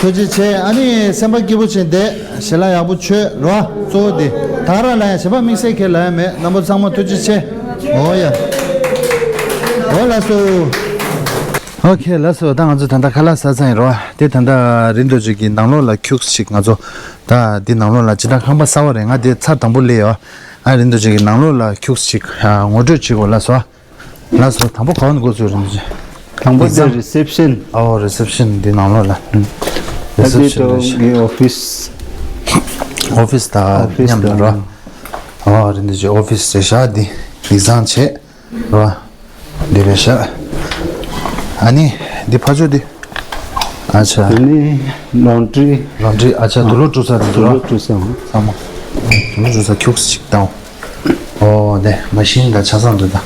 ཐུགས་རྗེ་ཆེ། ཨ་ནི་སེམས་པ་སྐྱིད་པོ་བྱས་བསྡད། ཞལ་ལག་ཡག་པོ་མཆོད་རོགས། གཙོ་བོ་དེ་ད་ག་རང་ལ་ཡང་ཞལ་པར་དམིགས་བསལ་ཁས་ལ་ཡང་མེད། རྣམ་པ་ཚང་མ་ཐུགས་རྗེ་ཆེ། འོ་ཡ། འོ་ལགས་སོ། ཨོ་ཁེ་ལགས་སོ། ད་ང་ཚོ་ད་ལྟ་ཁ་ལག་ཟ་ཚར་ཡིན་རོགས། དེ་ད་ལྟ་རིན་རྡོ་རྗེ་གི་ནང་ལོགས་ལ་ཁྱུགས་ཤིག་ང་ཚོ་ད་འདི་ནང་ལོགས་ལ་ཇི་ལྟར་ཁང་པ་གསར་པ་རེད། ང་དེ་ཚར་དང་པོ་སླེབས་ཡོད། ཨ་རིན་རྡོ་རྗེ་གི་ནང་ལོགས་ལ་ཁྱུགས་ཤིག་ཨ་ངོ་སྤྲོད་བྱེད་དགོས། ལགས་སོ། ལགས་སོ། དང་པོ་གང་ནས་འགོ་ཚུགས་རིན་རྗེ། དང་པོ་དེ་ཨེག་ཛམ། རི་སེབ་ཤན། ཨོ་རི་སེབ་ཤན་འདི་ནང་ལོགས་ལ། ཨ་དེ་རི་སེབ་ཤན་ཏོ་རེད་ཤག་ངའི་ཨོ་ཕིས། ཨོ་ཕིས་དང་ཨོ་ཕིས་མཉམ་དུ་དང་རོ། ཨོ་རིན་རྗེ་ཨོ་ཕིས་རེད་ཤག་འདི་ཡིག་ཚང་བྱས་རོ། འདི་རེད་ཤག་ཨ་ནི་འདི་ཕ་ཆོས་འདི། ཨ་ཆ། ཨ་ནི་ལོན་ཌི་རི། ལོན་ཌི་རི། ཨ་ཆ། དུག་ལོག་བཀྲུ་ས་རེད་དུག་འདུག་རོ། ལོག་བཀྲུ་ས། ཚང་མ་དུག་ལོག་བཀྲུ་ས་ཁྱུག་ཅིག་བཏང་། ཨོ་དེ་མ་ཤིན་དང་ཆ་ཚང་འདུག་ད།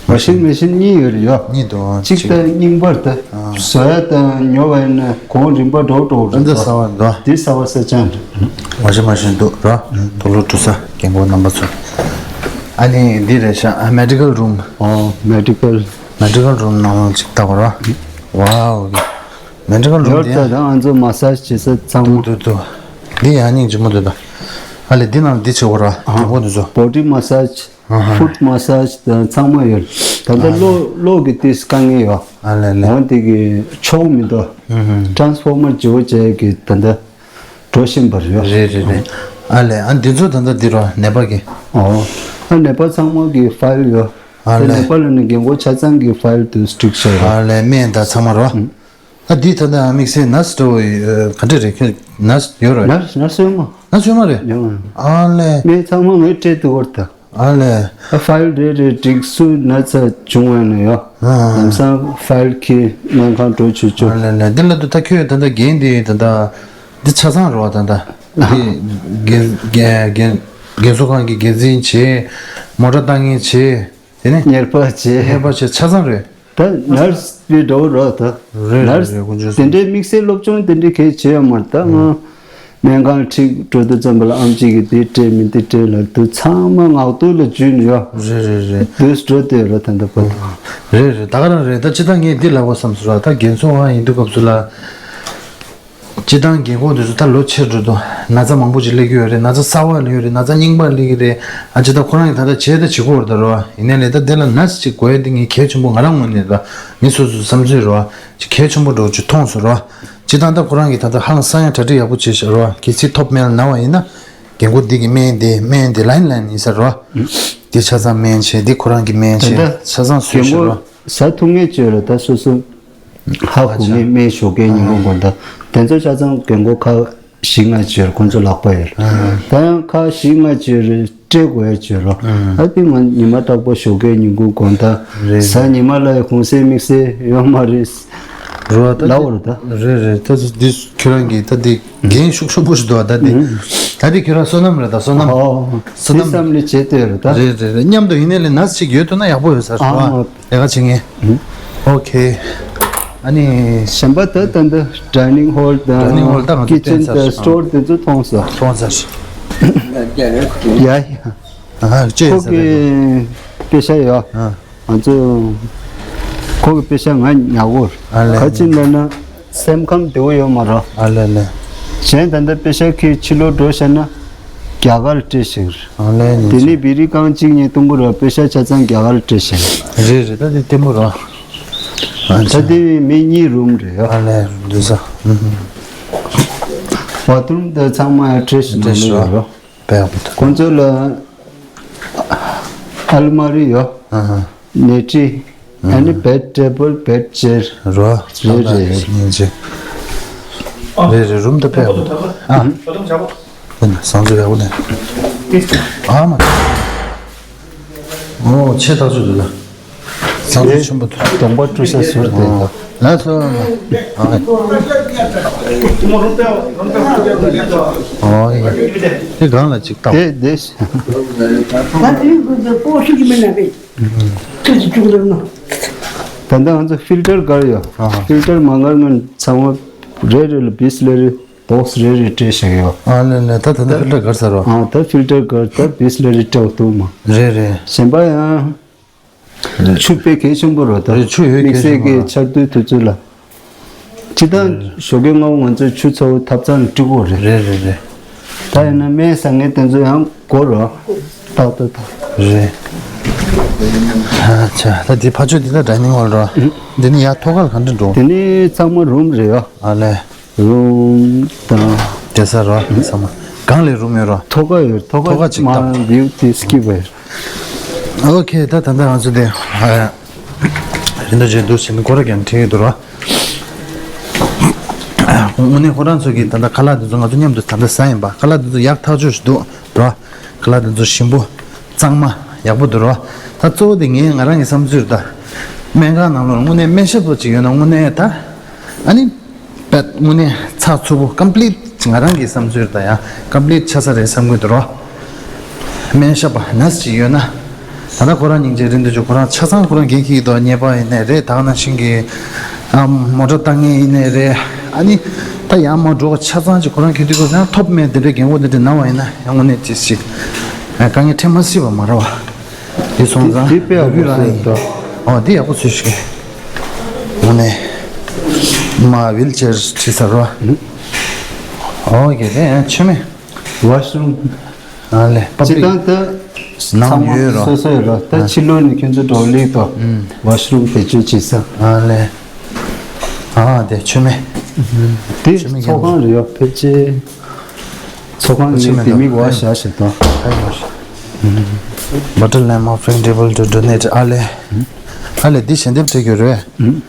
ཝ་ཤིང་མེ་ཤིན་གཉིས་ཡོད་རེད་ཡོ། གཉིས་འདུག་གཅིག་གཅིག་ད་རྙིང་པར་ད། ཨ། བཟོ་ཡ་དང་ཉོ་བ་ཡིན་ན་གོང་རིམ་པ་འགྲོ་འགྲོ་འདི་རེད་ད། གསར་བ་འདུག་དེ་གསར་བ་གསར་རྐྱང་རེད། ཝ་ཤིང་མེ་ཤིན་འདུག་ར། དུག་ལོག་བཀྲུ་ས་རྒན་གོག་རྣམ་པ་ཚོ། ཨ་ནི་འདི་རེད་ཤག་ཨ་མེ་ཌི་ཀལ་རུམ། ཨོ་མེ་ཌི་ཀལ། མེ་ཌི་ཀལ་རུམ་ནང་ལོགས་ཅིག་ལྟ་གོ་ར། ཝའོ། མེ་ཌི་ཀལ་རུམ་ཡོད་དེ། ད་ད་ང་ཚོ་མ་སཱ་ཇི་བྱེད་ས་ཚང་མ། འདུག་འདུག་འདི་ཡང་སྙིང་རྗེ་མོ་འདུག་ད། ཨ་ལེ་འདི་ནང་འདི་བྱེད་གོ་ར། ཨ། རྒན་གོག་འདི་ཚོ། བོ་ཌི་མ་སཱ་ཇི། ཨ་ཧ། ཧྥུཊ་མ་སཱ་ཇི་དང་ཚང་མ་ཡོད། ད་ལྟ་ཨ་གློག་གློག་གི་ཏིས་དཀའ་ངལ་ཡོད། ཨ་ལེ་ལེ། འོན་ཏེ་གི་ཆོག་མི་འདུག་ཨུ་ཧུ། ཊ་རན་སི་ཕོར་མར་བརྗེ་བོ་བྱས་གི་ད་ལྟ་འགྲོ་བཞིན་པ་རེད། རེད་རེད་རེད། ཨ་ལེ་ཨ་འདི་ཚོ་ད་ལྟ་འདི་རོ་ནད་པ་གི། ཨོ། ཨ་ནད་པ་ཚང་མ་གི་ཕའིལ་ཡོད། ཨ་ལེ། ནད་པ་ལ་ནི་རྒན་གོག་ཆ་ཚང་གི་ཕའིལ་དུ་སྒྲིག་བྱས་ཡོད། ཨ་ལེ་སྨན་དང་ཚང་མ་རོ། ཨ། ཨ་འདི་ད་ལྟ་དམིགས་བསལ་ནར་སི་འདྲ་བོ་ཡོད། ག་འདྲ་རེད་ཁྱོད་ནར་སི་ཡོད་རེད། ནར་སི་ནར་སི་ཡོད་མ། ནར་སི་ཡོད་མ་རེད། ཡོད་མ། ཨ་ལེ། ངས་ཚང་མ་ངས་སྤྲད་དུ་བར་ད། ཨ་ལེ། ཨ་ཕའིལ་རེ་རེ་སྒྲིག་སུ་ན་ཚ་བྱུང་བ་ནས་ཡོད། ཨ་ཨ། ལམ་སང་ཕའིལ་ཁྱེར་སྨན་ཁང་འགྲོ་བྱེད་ཆོག་ཨ་ལེ་ལེ། འདི་ལ་དུ་ད་ཁྱོད་ད་ལྟ་རྒན་འདི་ད་ལྟ་འདི་ཆ་ཚང་རེད་བ། ད་ལྟ་འདི་རྒན་རྒན་རྒན་རྒན་གསོ་ཁང་གི་འགན་འཛིན་བྱས། མོ་ཊ་བཏང་མཁན་བྱས། དེ་ནས་གཉེར་པ་བྱས། གཉེར་པ་བྱས་ཆ་ཚང་རེད། ད་ནར་སི་པའི་འགྲོ་རོགས་ད། རེད་ནར་རེད་སི་རེད། དཀོན་མཆོག་གསུམ། དེ་འདྲའི་དམིགས་བསལ་སློབ་སྦྱོང་དེ་འདྲའི་གས་བྱས་ཡོད་མ་རེད། ད་ང་སྨན་ཁང་ཁྲིད་འགྲོ་དུས་ཙམ་པ་ལ་ཨམ་ཆི་གིས་དེ་སྤྲད་མི་འདི་སྤྲད་ལབ་དུས་ཚང་མ་ངག་ཐོག་ལ་འཇུས་ནས་ཡོད། རེད་རེད་རེད། དུས་འགྲོ་དེ་རོ་ད་འདི་པ་ད། རེད་རེད། ད་ག་རང་རེད། ད་ཅི་ད་ངས་འདི་ལབ་དགོས་བསམ་སོང་ར། ད་རྒན་གསོ་ཁང་ཡིན་དུས་སྐབས་སུ་ལ། སྤྱིར་བཏང་རྒན་གོག་དེ་ཚོ་ད་ལོ་ཆེར་འགྲོ་དུས་ན་ཚ་མང་པོ་ཅིག་སླེབས་ཀྱི་ཡོད་རེད། ན་ཚ་གསར་པ་སླེབས་ཡོད་རེད། ན་ཚ་རྙིང་པ་སླེབས་ཀྱི་རེད། ཨ་ཅེ་ད་ཁོ་རང་གིས་ད་ལྟ་བྱས་ད་བྱེད་དགོས་རེད་ད་རོ། ཡིན་ནའི་ལས་ད་དེ་ལ་ན་ཚ་ཅིག་དགོས་ཡ་དེ་ངས་གལ་ཆེན་པོ་ང་རང་ངོས་ནས་ད་མི་སོ་སོའི་བསམ་ཚུལ་རོ། ཅིག་གལ་ཆེན་པོ་འགྲོ་ཅིག་མཐོང་སོང་རོ། སྤྱིར་བཏང་ད་ཁོ་རང་གིས་ད་ལྟ་ཧང་སང་ཡ་གྲ་སྒྲིག་ཡག་པོ་བྱས་ཤག་རོ། གལ་སྲིད་ཐོབ་མེད་ལ་ན་བ་ཡིན་ན། རྒན་གོག་འདི་གི་སྨན་འདི་སྨན་འདི་ལན་ལན་ཡིན་ས་རོ། འདི་ཆ་ཚང་སྨན་བྱས། འདི་ཁོ་རང་གི་སྨན་བྱས། ད་ལྟ་ཆ་ཚང་བཟོས་ཤག་རོ། རྒན་གོག་ཟ་ཐུབ་ངེས་བྱོས་རོ། ད་སོ་སོ་ཧ་གོ་ངེས་སྨན་ཞོགས་ཀས་ཉིན་གུང་དགོང་དག་དེ་ཚོ་ཆ་ཚང་རྒན་གོག་ཁ་བཞི་ལྔ་བྱོས་རོ། ཁོང་ཚོ་ལག་པ་ཡོད་རེད། ད་ཡང་ཁ་བཞི་ལྔ་བྱོས་རེད། སྤྲད་དགོས་ཡ་བྱོས་རོ། ཨ་དེ་ང་ཉི་མ་རྟག་པར་ཞོགས་ཀས་ཉིན་གུང་དགོང་དག་རེད། གཟའ་ཉི་མ་ལ་ཡ་གུང་སེང་དམིགས་བསལ་ཡོད་མ་རེད། རོ་ད་ལབ་དགོས་རེད་ད། རེད་རེད། ད་འདི་ཁྱོད་རང་གིས་ད་འདི་འགན་ཤུགས་ཆེན་པོ་ཞིག་འདུག་ད་འདི། ད་འདི་ཁྱོད་རང་བསོད་ནམས་རེད་ད། བསོད་ནམས། ཨོ། བསོད་ནམས། དེ་བསམ་བློ་བྱེད་འདོད་རེད་ད། རེད་རེད་རེད། མཉམ་དུ་ཡིན་ནའི་ལས་ན་ཚ་ཞིག་ཡོད་ཐུབ་ན་ཡག་པོ་ཡོད་ས་རེད་བ། ལས་ཀ་བྱེད་མཁན། ཨོ་ཁེ། ཨ་ནི། གཞན་པ་ད་ད་འདི་ཌའི་ནིང་ཧོལ་དང་། ཌའི་ནིང་ཧོལ་ད་ང་ཚོ་ཀི་ཅན་དང་སི་ཊོར་དེ་ཚོ་མཐོང་སོང་། མཐོང་ས་རེད། ཡ་ཡ། ཨ་ཅེ་ཁོ་ས་རེད། གི་པེ་ཤ་ཡོད། ཨ། ང་ཚོ་ཁོ་གི་པེ་ཤ་ང་ཉར་གོ། ཨ་ལེ། ག་ཅི་ལབ་ན་སེམས་ཁམས་བདེ་བོ་ཡོད་མ་རེད། ཨ་ལེ་ལེ། གཞན་ད་ལྟ་པེ་ཤ་ཁྱེར་ཕྱི་ལོགས་འགྲོ་བཞག་ན་རྒྱ་གར་སྤྲད་ཞིག་རེད། ཨ་ལེ། དེ་ནས་བི་རི་རྐང་གཅིག་གཉིས་གཏོང་གི་རེད། པེ་ཤ་ཆ་ཚང་རྒྱ་གར་སྤྲད་ཞིག་རེད། རེད་རེད། ད་དེ་བརྟན་པོ་རེད། ཨ་ད་དེ་མི་གཉིས་རུམ་རེད་ཡ། ཨ་ལེ། རུམ་འདུག་ས། ཨུ་ཧུ། བ་ཐུམ་ད་ཚང་མ་ཡ་ཊེ་ཤི་ཊེ་ཤི་ནང་ལ་ཡོད་རེད། དཔེ་ཡག་པོ་འདུག་ཁོང་ཚོ་ལ་ཨལ་མ་རི་ཡོད། ཨ་ཧ། ནེ་ཊི། ཨ་ནི་བེད་ཊེ་བལ་བེད་ཅེར། རོ། རེད་རེད། སྙིང་རྗེ། རེད་རེད། རུམ་ད་དཔེ་ཡག་པོ་འདུག་ཨ། ཨ་ན་བཟང་ཚུལ་ཡག་པོ་ནས། ཨ་མ། ཨོ་ཆེ་ཐག་ཆོད་འདུག་ལ། བཟང་ཚུལ་ཆེན་པོ་འདུག་གདོང་པ་བཀྲུ་ཤ་ཟུར་དེ་འདུག་ལགས་སོ། ཨ། ཨོ་ཡ། དེ་སྒང་ལ་ཅིག་བཏང་། དེ་དེ། ད་དེ་པོ་ཤུགས་ཀྱི་མེད་ན་རེད། ཁྱོད་ཀྱིས་བཅུག་རེད་ན། ད་ལྟ་ང་ཚོ་ཕིལ་ཊར་བསྒར་ཡོད། ཨ་ཧ། ཕིལ་ཊར་མ་བསྒར་སྔོན་ཚང་མ་རེ་རེ་ལ་བིས་ལེ་རེ་བོགས་རེ་རེ་སྤྲད་བཞག་ཡོད། ཨ་ལེ་ལེ། ད་ད་ལྟ་ཕིལ་ཊར་བསྒར་ཚར་བ། ཨ་ད་ཕིལ་ཊར་བསྒར། ད་བིས་ལེ་རེ་སྤྲད་ཐུབ་མ། རེད་རེད། གཞན་པ་ཡང་། རེད། ཆུ་དཔེ་གལ་ཆེན་པོ་རེད་ད། རེད། ཆུ་ཡོད། དམིགས་བསལ་གྱི་ཆར་དུས་དུས་ཚོད་ལ། སྤྱིར་བཏང་ཞོགས་ཀས་སྔ་པོ་ང་ཚོས་ཆུ་ཚ་པོ་ཐབ་ཚང་ལ་སྤྲད་དགོས་རེད། རེད་རེད་རེད། ད་ཡིན་ན་སྨན་ཟ་མཁན་དེ་ཚོ་ཡང་དགོས་རེད། ཏག་ཏག་ཏག་རེད། ཨ་ཆ། ད་འདི་ཕ་ཆོས་འདི་ད་ཌའི་ནིང་ཧོལ་རེད། འདི་ནི་ཡར་ཐོག་ཁ་ལ་ག་འདྲ་འགྲོ། དེ་ནི་ཚང་མ་རུམ་རེད་ཡ། ཨ་ལེ། རུམ་དང་། བསྡད་ས་རེད་ཚང་མ། སྒང་ལ་རུམ་ཡོད་རེད། ཐོག་ཁ་ཡོད། ཐོག་ཁ་ཐོག་ཁ་ཅིག་མ་བཏང་། བིའུ་དེ་སི་ཀིབ་བྱས། ཨོ་ཁེ། ད་ད་ལྟ་ང་ཚོ་དེ། ཨ། རིན་དོ་ཇེ་འདུག་ཟེར་ནས་སྐོར་ར་རྒྱབ་ཁྲིད་ཡོད་འདུག་ར། དངོས་གནས་ཁོ་རང་ཚོ་གིས་ད་ལྟ་ཁ་ལག་དེ་ཚོ་ང་ཚོ་མཉམ་དུ་ད་ལྟ་ཟ་ཡིན་པ། ཁ་ལག་དེ་ཚོ་ཡག་ཐག་ཆོད་ཞིག་འདུག་ར། ཁ་ལག་དེ་ཚོ་ཞིམ་པོ་གཙང་མ་ཡག་པོ་འདུག་ར། ད་གཙོ་བོ་དེ་ངས་ང་རང་གི་བསམ་ཚུལ་རེད་ད། སྨན་ཁང་ནང་ལོགས་དངོས་གནས་སྨན་ཞབས་པོ་ཅིག་ཡོད་ན་དངོས་གནས་ད། ཨ་ནི། དཔེ་དངོས་གནས་ཚགས་ཚུད་པོ་ཀམ་པི་ལིཊ་ང་རང་གི་བསམ་ཚུལ་ད་ཡང་ཀམ་པི་ལིཊ་ཆགས་ས་རེད་བསམ་གྱི་འདུག་རོ། སྨན་ཞབས་པ་ནར་སི་ཅིག་ཡོད་ན། ད་ལྟ་ཁོ་རང་སྙིང་རྗེ་རིན་དུ་ཆུ་ཁོ་རང་ཆ་ཚང་ཁོ་རང་འགན་འཁྱེར་གྱི་འདུག་ཉེས་པ་ཡིན་ནའི་རེད། ད་ག་ནང་བཞིན་གྱི་ཨ་མོ་ཊ་བཏང་མཁན་ཡིན་ནའི་རེད། ཨ་ནི་ད་ཡང་མ་འགྲོ་ག་ཆ་ཚང་ཅིག་ཁོ་རང་འཁྱེར་དུས་ཁོ་རང་ཐོབ་མེད་དེ་འདྲའི་རྒན་གོག་དེ་འདྲ་ན་བ་ཡིན་ན་ཡང་དངོས་གནས་ཅིག་ཅིག་དཀའ་ངལ་འཕྲད་མ་སྲིད་པ་མ་རེད་བ། འདི་སོང་ཙང་འདི་དཔེ་ཡག་པོ་བཟོས་འདུག་ཨོ་འདི་ཡག་པོ་བཟོས་ཤིག་ངོ་ནས་མ་ཝིལ་ཅེར་ཁྲིད་ས་རོ། ཨོ་ཡེ་རེད། མཆོད་མེ། ཝ་ཤ་རུམ། ཨ་ལེ། པབ་ལིག་སྤྱིར་བཏང་ད་ནང་ཚང་མ་ཡོད་རོ། སོ་སོ་ཡོད་རོ། ད་ཨ་ཕྱི་ལོགས་ནས་ཁྱོད་ཚོ་འགྲོ་ལེགས་དོ། ཝ་ཤ་རུམ་བེད་སྤྱོད་བྱེད་ས། ཨ་ལེ། ཨ་དེ་མཆོད་མེ། དེ་མཆོད་མེ་ཚོགས་ཁང་རེད་ཡོ། ཕལ་ཆེར་ཚོགས་ཁང་ནས་དེ་མིག་བ་བཞག་བྱེད་དོ། Butter lamp offering table to donate. ཨ་ལེ། ཨ་ལེ། འདི་ཞལ་འདེབས་སྤྲད་རྒྱུ་རེད།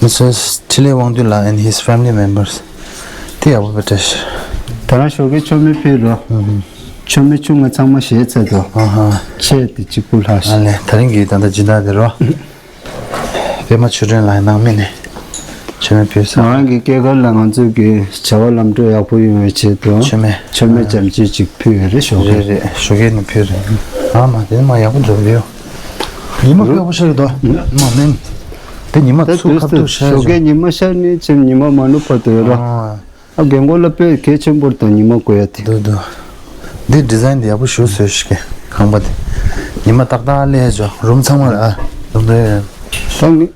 Missus འཕྲིན་ལས་དབང་འདུས་ལགས་and his family members. དེ་ཡག་པོ་བེ་ཏྲེ་ཤ། ད་རང་ཞོགས་ཀའི་མཆོད་མེ་ཕུལ་རོ། མཆོད་མེ་ཆུང་ང་ཚང་མ་བཞེས་ཚར་དོ། ཨ་ཧ། ཆེ་དེ་གཅིག་པུ་ལྷག་ཤག་ཨ་ལེ། ད་རིང་གི་ད་ལྟ་སྦྱིན་བདག་དེ་རོ། པད་མ་ཆོས་སྒྲོན་ལགས་ནང་མི་ནས་མཆོད་མེ་ཕུལ་ས། ང་རང་གི་སྐྱེས་སྐར་ལ་ང་ཚོ་གི་བྱ་བ་ལམ་འགྲོ་ཡག་པོ་ཡོང་བའི་ཆེད་དུ་མཆོད་མེ། མཆོད་མེ་ཙམ་ཅིག་ཅིག་ཕུལ་ཡོད་རེད་ཞོགས་ཀའི། རེད་རེད། ཞོགས་ཀའི་ནས་ཕུལ་རེད། ཨ་མ་དེ་མ་ཡག་པོ་འདུག་ཡོ། ཉི་མ་དཀར་པོ་ཤར་གི་འདུག་མ་མིན། དེ་ཉི་མ་ད་ཚུགས་དུས་ཁ་ཐུག་ཤར་ཞོགས་ཀའི་ཉི་མ་ཤར་ནས་ཅིག་ཉི་མ་མ་ནུབ་བར་དུ་ཡོད་ར། ཨ། ཨ་རྒན་གོག་ལ་དཔེ་གལ་ཆེན་པོ་དང་ཉི་མ་དགོས་ཡ་དེ། འདུག་འདུག་འདི་ཌི་ཛའིན་འདི་ཡག་པོ་ཞུ་བཟོས་ཤིག་ཁང་པ་དེ། ཉི་མ་ཏག་ཏག་སླེབས་ཆོག་རུམ་ཚང་མ་ལ་ཨ། རུམ་དེ། ད་ངི་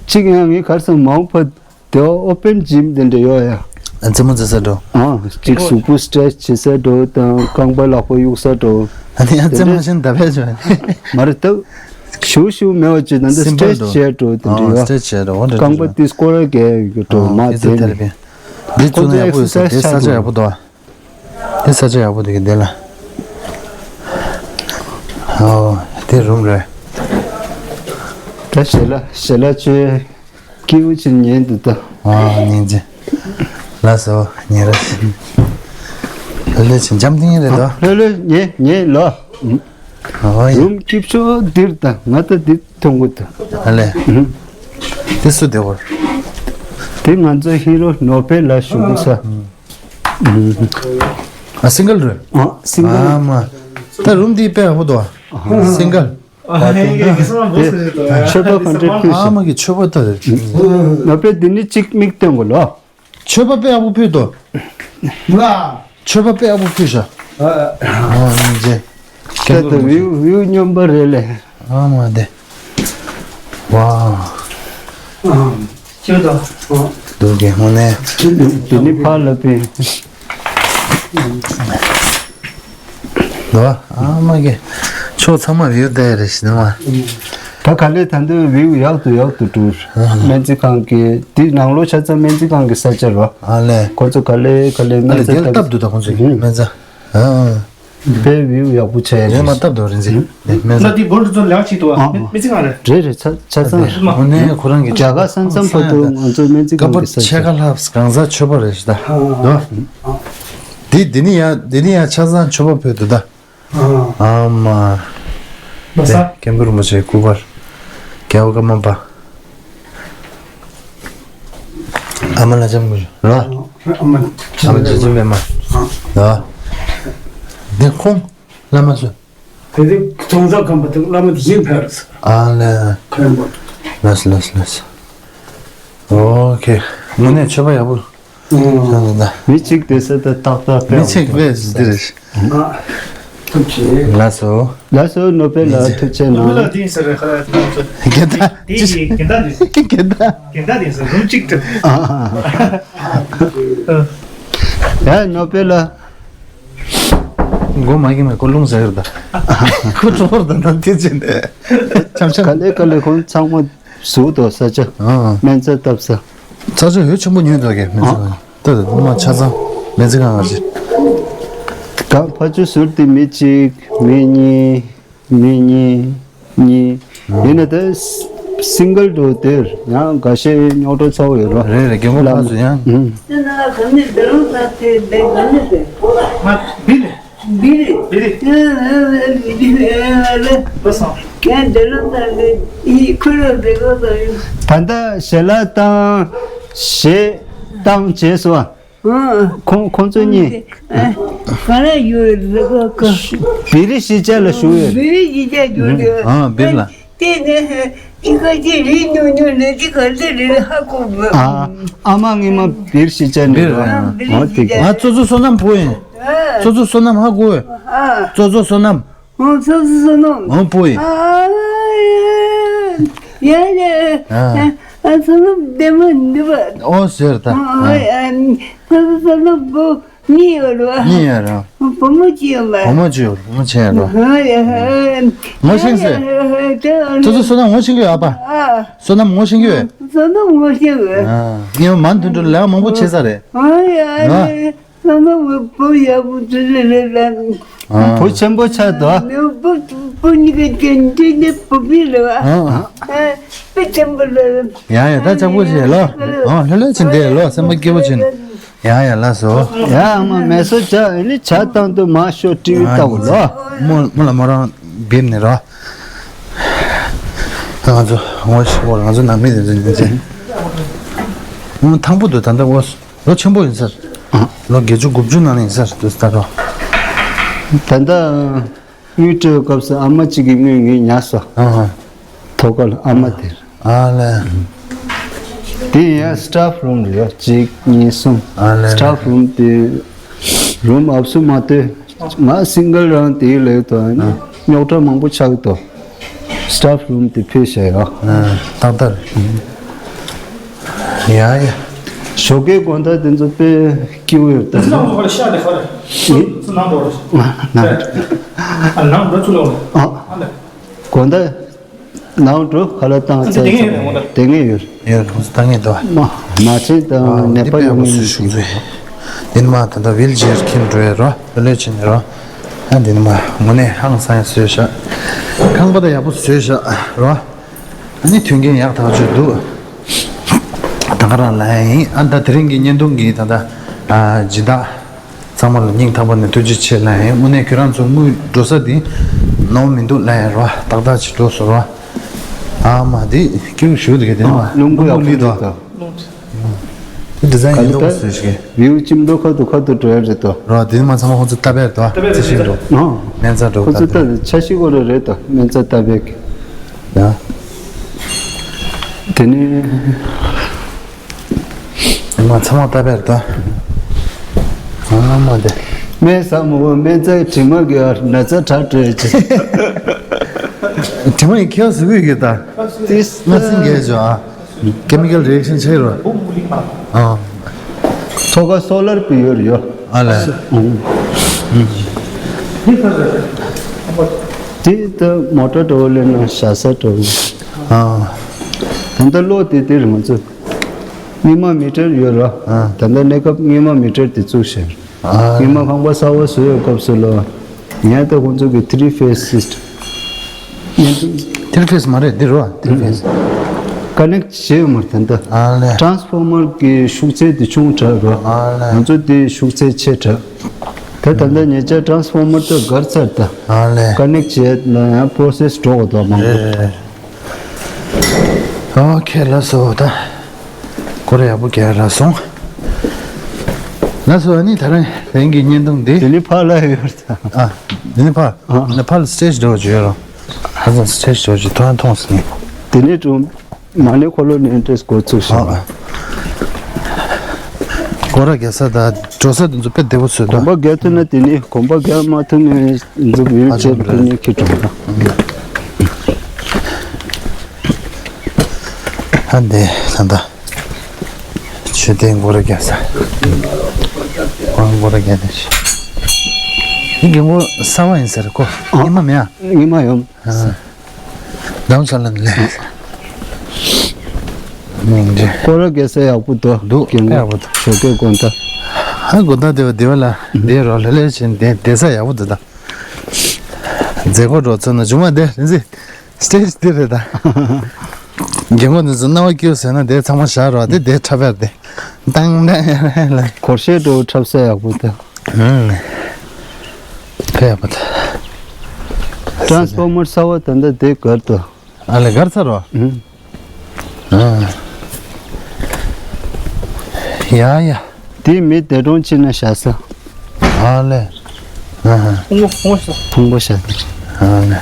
གཅིག་ཡང་ངི་གར་སོང་མ་འོངས་པ་དེ་ཨོ་པན་ཇིམ་དེ་འདྲ་ཡོད་ཡ། རྩེད་མོ་རྩེ་ས་འགྲོ། ཨ་ཅིག་གཟུགས་པོ་སི་ཊེ་ཆི་བྱེད་ས་འགྲོ་དང་རྐང་པ་ལག་པ་གཡུག་ས་འགྲོ། ཨ་ནི་ཡང་རྩེད་མོ་བཞིན་ད་ཕེབས་བྱོས། མ་རེད་ད། ཞུ་ཞུ་མེད་པ་ཅིག་ད་འདི་སི་ཊེ་ཆི་བྱེད་འགྲོ་དེ་འདྲ་ཡོད། སི་ཊེ་ཆི་བྱེད་འགྲོ་འོ་འདྲ་རྐང་པ་འདྲ། དེ་སྐོར་ར་རྒྱག་ཡོད་འགྲོ་མ་དེ་ནི། འདི་ཚོ་ན་ཡག་པོ་ཡོད་ས་དེ་ས་ཆ་ཡག་པོ་འདུག་དེ་ས་ཆ་ཡག་པོ་འདུག་གི་འདི་ལ། ཨོ་དེ་རུམ་རེད། ད་ཞལ་ལག་ཞལ་ལག་ཆོས། སྐྱིད་པོ་ཅིག་ཉན་འདུག་ད། ཨ་ཉན་ཅིག་ལགས་སོ་ཉན་ར། ལྷོད་ལྷོད་ཅིག་འཇམ་ཐིང་རེད་དོ། ལྷོད་ལྷོད་ཉན་ཉན་ལོ། ཨོ་ཡ། རུམ་སྐྱིད་ཤོས་འདིར་ད་ང་ད་འདི་མཐོང་གི་འདུག་ཨ་ལས། དེ་སུ་བདེ་བར། དེ་ང་ཚོ་ཧི་རོ་ནོ་བེལ་ལ་བཞུགས་ས། ཨ་སིང་གལ་རེད། ཨ་སིང་གལ། ཨ་མ། ད་རུམ་འདི་དཔེ་ཡག་པོ་འདུག་ཨ། སིང་གལ། ཨ་ཧེ་ཧེ་ཧེ་ཧེ་ཧེ་ཧེ་ཧེ། མཆོད་པ་ག་འདྲ་ཕུལ་ཨ་ཤག་མ་གི་མཆོད་པ་ལྟ་རེད། ནོ་བེལ་འདི་ནི་གཅིག་མིག་སྟོན་དགོས་ལོ། མཆོད་པ་དཔེ་ཡག་པོ་ཕུལ་ཏོ། ང་། མཆོད་པ་དཔེ་ཡག་པོ་ཕུལ་ཤག་ཨ་ཨ་ཨ་ཨ་ཨ་ཨ་ཨ་ཨ། ད་ད་བིའུ་བིའུ་སྙོམས་པ་རེད་ལེ། ཨ་མ་དེ། ཝའོ། ཨ། ཁྱོད་དང་། ཨ། འདུག་གི་དངོས་གནས། དེ་ནི་ཕར་ལ་ཕེབས། ལོ། ཨ་མ་གི། ཕྱོགས་ཚང་མ་བིའུ་བལྟ་ཡ་རེད་ཞེ་ནི་མ། ད་ག་ལེ་ད་འདི་བིའུ་ཡག་ཏུ་ཡག་ཏུ་འགྲོ། ཨ། སྨན་རྩིས་ཁང་གི་འདི་ནང་ལོགས་ཆ་ཚང་སྨན་རྩིས་ཁང་གི་ས་ཆ་རོ། ཨ་ལེ། ཁོ་ཚོ་ག་ལེ་ག་ལེ་ཨ་ལེ་སྨན་རྩིས་དེ་ལ་སྟབས་འདུག་ད་ཁོ་ཚོ་ཨ། སྨན་རྩིས། ཨ། དཔེ་བིའུ་ཡག་པོ་ཆགས་ཡོད་རེད། མ་སྟབས་འདུག་རིན་ཆེན། ལགས་སོ། ལ་དེ་བོར་དུ་ཚོ་ལག་ཅིག་ཏུ་བ། ཨ། མི་ཚེ་གང་རེད། རེད་རེད་ཆ་ཆ་ཚང་རེད། དངོས་གནས་ཁོ་རང་གི་རྒྱ་གར་ས་མཚམས་བར་དུ་ང་ཚོ་སྨན་རྩིས་ཁང་གི་ས་ཆ། ཕྱེད་ཀ་ལྷག་གང་ཟག་མཆོད་པ་རེད་ཤི་ད། ཨ། འདི་འདི་ནི་ཡ་འདི་ནི་ཡ་ཆ་ཚང་མཆོད་པ་ཕུལ་འདུག་ད། ཨ་མ། ལོ་ས། སྐྱབས་མགོན་རིན་པོ་ཆེའི་སྐུ་པར། རྒྱལ་བ་ཀརྨ་པ། ཨ་མ་ལྷ་ལྕམ་སྐུ་ཞབས་ལ། ཨ་མ་ཨ་མ་རྗེ་བཙུན་པད་མ། ལ། འདི་ཁོང་བླ་མ་ཚོ། དེ་དེ་ཚོང་ས་ཁམས་པ་དང་བླ་མ་དེ་བཞིན་ཕེབས་རེད་ཟེར། ཨ་ལས། མཁན་པོ། ལགས་སོ་ལགས་སོ་ལགས་སོ། ཨོ་ཁེ། དངོས་གནས་མཆོད་པ་ཡག་པོ། ཨང་། མི་གཅིག་བསྡད་ས་དེ་ཏག་ཏག་དཔེ་མི་གཅིག་དཔེ་འདི་རེད། ཨ། ཐུགས་རྗེ་ཆེ། ལགས་སོ། ལགས་སོ་ནོ་བེལ་ལགས་ཐུགས་རྗེ་ཆེ་གནང་། ནོ་བེལ་ལགས་དེ་ཡིན་ས་རེད་ཁ་ལགས་ཐུགས་རྗེ་ཆེ། དགེ་ལྡན། དེ་ཡིན་དགེ་ལྡན་རེད། དགེ་ལྡན། དགེ་ལྡན་དེ་ཡིན་ས་རུམ་གཅིག་ཏུ། ཨ། ཡ་ནོ་བེལ་ལགས། མགོ་མ་གིན་ན་ཁོ་རླུང་ཟ་ཡོད་ད། ཁོ་གྲོགས་པོ་དང་ད་དེ་བྱས་ནས། ཆམ་ཆམ། ག་ལེ་ག་ལེ་ཁོང་ཚང་མ་ཟུག་དོ་ས་ཆ། ཨ། སྨན་རྩིས་བཏབ་ས། ས་ཆ་ཡོད་ཆེན་པོ་ཉོས་འདུག་གས་སྨན་རྩིས་ཁང་། ད་ད་དུང་མ་ཆ་ཚང་སྨན་རྩིས་ཁང་ང་ཅི། ད་ཕ་ཆུ་ཟུར་དེ་མི་གཅིག་མི་གཉིས། མི་གཉིས། གཉིས། ཡིན་ན་དེ་སིང་གལ་འགྲོ་དེར་ཡང་འགའ་ཤས་རྙོག་དྲ་ཚ་བོ་ཡོད་རོ། རེད་རེད། རྒན་གོག་ལགས་སུ་ཡང་། ཨུམ། ད་ལྟ་ཞལ་ལག་བཏང་། གཞས་བཏང་བྱས་སོ། ཨ། ཁོང་ཁོང་ཚོ་གཉིས། ཨ། ག་རེ་ཡོད་རེད་ག་ག་བི་རི་གཞིས་ཆགས་ལ་བཞུགས་ཡོད། བི་རི་གཞིས་ཆགས་བཞུགས་ཡོད། ཨ་བིར་ལ། དེ་ནས་ཅི་ག་ཅི་རིག་ཉུང་ཉུང་ནས་ཅི་ག་ཅི་རིག་ཧ་གོ་གི། ཨ། ཨ་མ་ངེད་མ་བིར་གཞིས་ཆགས་ནས་རོ། ཨ་བིར་གཞིས་ཆགས། ཨ་ཙོ་ཙོ་བསོད་ནམས་བུ་ཡིན། ཨ། ཙོ་ཙོ་བསོད་ནམས་ཧ་གོ། ཨ། ཙོ་ཙོ་བསོད་ནམས། ཨོ་ཙོ་ཙོ་བསོད་ནམས། ཨོ་བུ་ཡིན། ཨ་ཡ་ཡ། ཨ། ཨ་བསོད་ནམས་ལྡན་མ་འདི་བ། ཨོ་ཟེར་ད། ཨ་ཨ། ཙོ་ཙོ་བསོད་ནམས་བུ་གཉིས་ཡོད་རེད་བ། གཉིས་ཡོད་རེད། བུ་མོ་གཅིག་ཡོད་མ། བུ་མོ་གཅིག་ཡོད། བུ་མོ་ཆེན་ཡོད་རེད། ཨ་ཡ་ཡ། ངོ་ཤེས་ཟེར། ཙོ་ཙོ་བསོད་ནམས་ངོ་ཤེས་ཀྱི་ཡོད་ཨ་ཕ། ཨ། བསོད་ནམས་ངོ་ཤེས་ཀྱི་ཡོད། བསོད་ནམས་ངོ་ཤེས་ཡོད། ཨ། ངས་མ་མཐུན་འགྲོ་ལས་མང་པོ་བྱས་ས་རེད། ཨ་ཡ་ཡ། ཨ། ལྷ་མོ་བུ་ཡག་པོ་ཅིག་རེད་ལ། ཨ། བུ་ཆེན་པོ་ཆགས་འདུག་ཨ། བུ་བུ་གཉིས་ཀ་ཅན་ཅན་ནི་བུ་བུ་རེད་བ། ཨ། ཨ། བུ་ཆེན་པོ་རེད། ཡ་ཡ་ད་ཅག་པོ་བྱས་ལོ། ཨ་ལྷོད་ལྷོད་ཕྱིན་དེ་ལོ་སེམས་པ་སྐྱིད་པོ་ཕྱིན། ཡ་ཡ་ལགས་སོ། ཡ་ཨ་མ་མེ་སོ་ཇ་ཨ་ནི་ཇ་བཏང་དུས་མ་ཤོ་ཊི་ཝི་ལྟ་བུ་ལོ། མོ་མོ་ལ་མོ་རང་བིབ་ནི་རོ། ང་ཚོ་ངོ་ཤེས་པོ་ང་ཚོ་ནང་མི་དེ་ཚོ་ཉིན་ཚེ། མོ་ཐང་པོ་འདུག་ད་ལྟ་འོ། ལོ་ཆེན་པོ་ཡིན་ས་རེད། ལོ་བརྒྱད་ཅུ་དགུ་བཅུ་ནང་ཡིན་ས་རེད་འདུག་ད་རོ། ད་ལྟ་དངུལ་སྤྲོད་སྐབས་སུ་ཨ་མ་གཅིག་གིས་དངུལ་ངས་ཉར་སོང་། ཨ་ཧ། ཐོག་ཁར་ཨ་མ་དེར། ཨ་ལས། དེ་ཡང་སི་ཊཕ་རུམ་རེད་ཡ། གཅིག་གཉིས་གསུམ། ཨ་ལས། སི་ཊཕ་རུམ་དེ་རུམ་ཨབ་སུ་མ་ལྟོས། ང་སིང་གལ་རང་དེའི་ལས་དོ་ནི་རྙོག་དྲ་མང་པོ་ཆགས་དོ། སི་ཊཕ་རུམ་དེ་ཕུད་བྱས་ཡོད། ཏག་ཏག་རེད། ཡ་ཡ། ཞོགས་ཀའི་དགོང་དག་དེ་ཚོ་དཔེ་སྐྱིད་པོ་ཡོད་ད། ཚོ་ནང་ཚོ་ཁ་ལ་ཤ་དེ་ཁ་ལ་ཚོ་ནང་འགྲོ་རེད། ནང་ཨ་ནང་འགྲོ་ཚུར་ལོག་ཨ་ཨ་ལ། དགོང་དག་ནང་འགྲོ་ཁ་ལ་བཏང་ཚར་ཚར་དེ་ངེས་ཡོད། ཡོད་ཁོང་ཚོ་ད་ངེས་འདུག་མ་མ་བྱེད་དང་ནད་པ་ཡོང་ངེས་ཞུ་ཚོད། དེ་ནི་མ་ད་ལྟ་ཝིལ་ཅེར་ཁྱེར་འགྲོ་ཡ་རོ་ལོ་ལོས་བྱེད་ནས་རོ། ཨ་འདི་ནི་མ་དངོས་གནས་ཧང་སང་ཡ་བཟོས་ཤག་ཁང་པ་ད་ཡག་པོ་བཟོས་ཤག་རོ། ཨ་ནི་མཐུན་རྐྱེན་ཡག་ཐག་ཆོད་འདུག་ད་ག་རང་ལ་ཡིན་ཨ་ད་དེ་རིང་གི་བརྙན་ཐུང་གི་ད་ལྟ་ཨ་སྦྱིན་བདག་ཚང་མ་ལ་སྙིང་ཐག་པ་ནས་ཐུགས་རྗེ་ཆེ་ལ་ཡིན། དངོས་གནས་ཁྱོད་རང་ཚོ་དངུལ་འགྲོ་ས་དེ་ནོར་མི་འདུག་ལ་ཡིན་རོ། ཏག་ཏག་ཅིག་འགྲོ་སོང་རོ། ཨ་མ་དེ་སྐྱིད་པོ་ཞུ་འདུག་གི་དེ་ནི་མ་རླུང་བུ་ཡག་པོ་ལི་འདུག་ད། དེ་ཌི་ཛའིན་ཡིན་མདོག་བཟོས་ཤིག་ཝིའུ་ཅིམ་མདོ་ཁ་ཐུག་ཁ་ཐུག་འགྲོ་ཡ་རེད་དོ། རོ་དེ་ནི་མ་ཚང་མ་ཁོང་ཚོ་ལྟ་བས་དོ་ལྟ་བས་རྩི་ཤིང་འགྲོ་ཨ་སྨན་རྩྭ་འགྲོ་ཁོང་ཚོ་ལྟ་ལྟ་ཆ་ཤི་གོ་ར་རེད་དོ་སྨན་རྩྭ་ལྟ་བས་ཀྱི་ཡ། དེ་ནི་མ་ཚང་མ་ལྟ་བས་དོ། ཨ་མ་དེ་སྨན་ཟ་མོ་བོ་སྨན་རྩྭའི་དྲི་མ་གི་ན་ཚ་དྲག་སྤྲད་ཅི། དྲི་མ་ཡི་ཁྱེའུ་ཟི་བུ་ཡི་གི་ད་ཏིས་ང་སིང་གས་ཇོ་ཨ། Chemical reaction ཆེ་རོ། ཨ། ཐོག་ཁ་སོ་ལར་པི་ཡོར་ཡོ། ཨ་ལས། དེ་ད་མོ་ཊ་འགྲོ་ལེ་ན་ཤ་ས་འགྲོ། ཨ། ད་ལྟ་གློག་དེ་དེ་རང་ཚོ། སྙིགས་མ་མི་ཊར་ཡོད་ར། ཨ། ད་ལྟ་གནས་སྐབས་སྙིགས་མ་མི་ཊར་དེ་བཙུགས་ཤག་ཨ། སྙིགས་མ་ཁང་པ་གསར་པ་བཟོ་ཡོད་སྐབས་སུ་ལ། ངས་ད་ཁོང་ཚོ་གི་ཐི་རི་ཕེ་སི་སིསི་ཊམ། ཐིར་ཕེས་མ་རེད་འདི་རོ་ཐིར་ཕེས། ཀ་ནེག་བྱས་ཡོད་མ་རེད་ད་ལྟ། ཨ་ལས། ཊ་རན་སི་ཕོར་མར་གི་ཤུགས་ཚད་དེ་ཆུང་དྲགས་རོ། ཨ་ལས། ང་ཚོ་དེ་ཤུགས་ཚད་ཆེ་དྲགས། ད་ད་ལྟ་ཉེ་ཆར་ཊ་རན་སི་ཕོར་མར་ད་གར་ཚར་ད། ཨ་ལས། ཀ་ནེག་བྱས་ན་ཡང་པོ་རོ་སེ་སི་འགྲོ་དགོས་དོ་མང་པོ། རེད་རེད་རེད། ཨོ་ཁེ་ལགས་སོ་ད། སྐོར་ཡག་པོ་རྒྱག་རག་སོང་། ལགས་སོ་ཨ་ནི་ད་རིང་རིང་གི་བརྙན་ཐུང་འདི། དེ་ནི་ཕར་ལ་ཡོད་རེད་ད། ཨ། དེ་ནི་ཕར། ཨ། ཕར་ལ་སི་ཊེ་ཇི་འགྲོ་བརྗོད་རོ། ཧ་ཅང་སི་ཊེ་ཇི་འགྲོ་བརྗོད་ཐོན་མཐོང་སི་ནི། དེ་ནི་ཀྲུང་མ་ནི་ཁོ་ལོ་ནི་ཨིན་ཊེ་རེ་སི་འགོ་ཚུགས་ཤིང་། ཨ། སྐོར་ར་རྒྱག་ས་དང་འགྲོ་ས་དེ་ཚོ་དཔེ་བདེ་པོ་བཟོས་འདུག་གོམ་པ་རྒྱག་ཐུབ་ན་དེ་ནི་གོམ་པ་རྒྱག་མ་ཐུབ་ན་འཛུགས་ཡོད་ཨ་ཅེ་ཅེ་དེ་ནི་ཁྱི་གྲོང་ད། ཨ་འདི་ད་ལྟ། མཆོད་རྟེན་སྐོར་ར་རྒྱག་ས། ཁོང་སྐོར་ར་རྒྱག་ནས་ཤི། འདི་རྒན་གོག་གསར་པ་ཡིན་ས་རེད་ཁོ། ཨ། ཉི་མ་མེད་ཨ། ཉི་མ་ཡོང་། ཨ། འདམ་ས་ལ་ནི་ལས། མིང་འདི། སྐོར་ར་རྒྱག་ས་ཡག་པོ་འདུག་འདུག་རྒན་གོག་ཡག་པོ་འདུག་ཞོགས་ཀས་དགོང་དག་ཨ་དགོང་དག་བདེ་བ་བདེ་བ་ལ་བསྡད་རོགས་ལྷོད་ལྷོད་བྱས་བསྡད་བསྡད་ས་ཡག་པོ་འདུག་ད། མཛད་སྒོ་འགྲོ་ཚར་ན་མཇུག་མ་བསྡད་རིན་འཛིན། སི་ཊེ་ཇི་འདི་རེད་ད། རྒན་གོག་འདི་ཚོ་རྣ་བ་སྐྱིད་ཟེར་ན་དེ་ཚང་མ་བཞག་རོགས་དེ་དེ་འཁྲབ་ཡར་དེ། ཏང་ཏང་ཡར་ལ། གོར་ཤེད་འགྲོ་འཁྲབ་ས་ཡག་པོ་ད། ཨང་། ཕེ་ཡག་པོ་ད། ཊ་རན་སི་ཕོར་མར་གསར་པ་ད་ལྟ་དེ་གར་དུ། ཨ་ལས་གར་ཚར་རོ། ཨང་། ཨ། ཡ་ཡ། དེ་མི་འདས་གྲོངས་ཕྱིན་ན་བཞག་ས། ཨ་ལས། ཨ་ཧ། ཕུང་པོ་ཕུང་པོ་ཤ། ཕུང་པོ་ཤ། ཨ་ལས།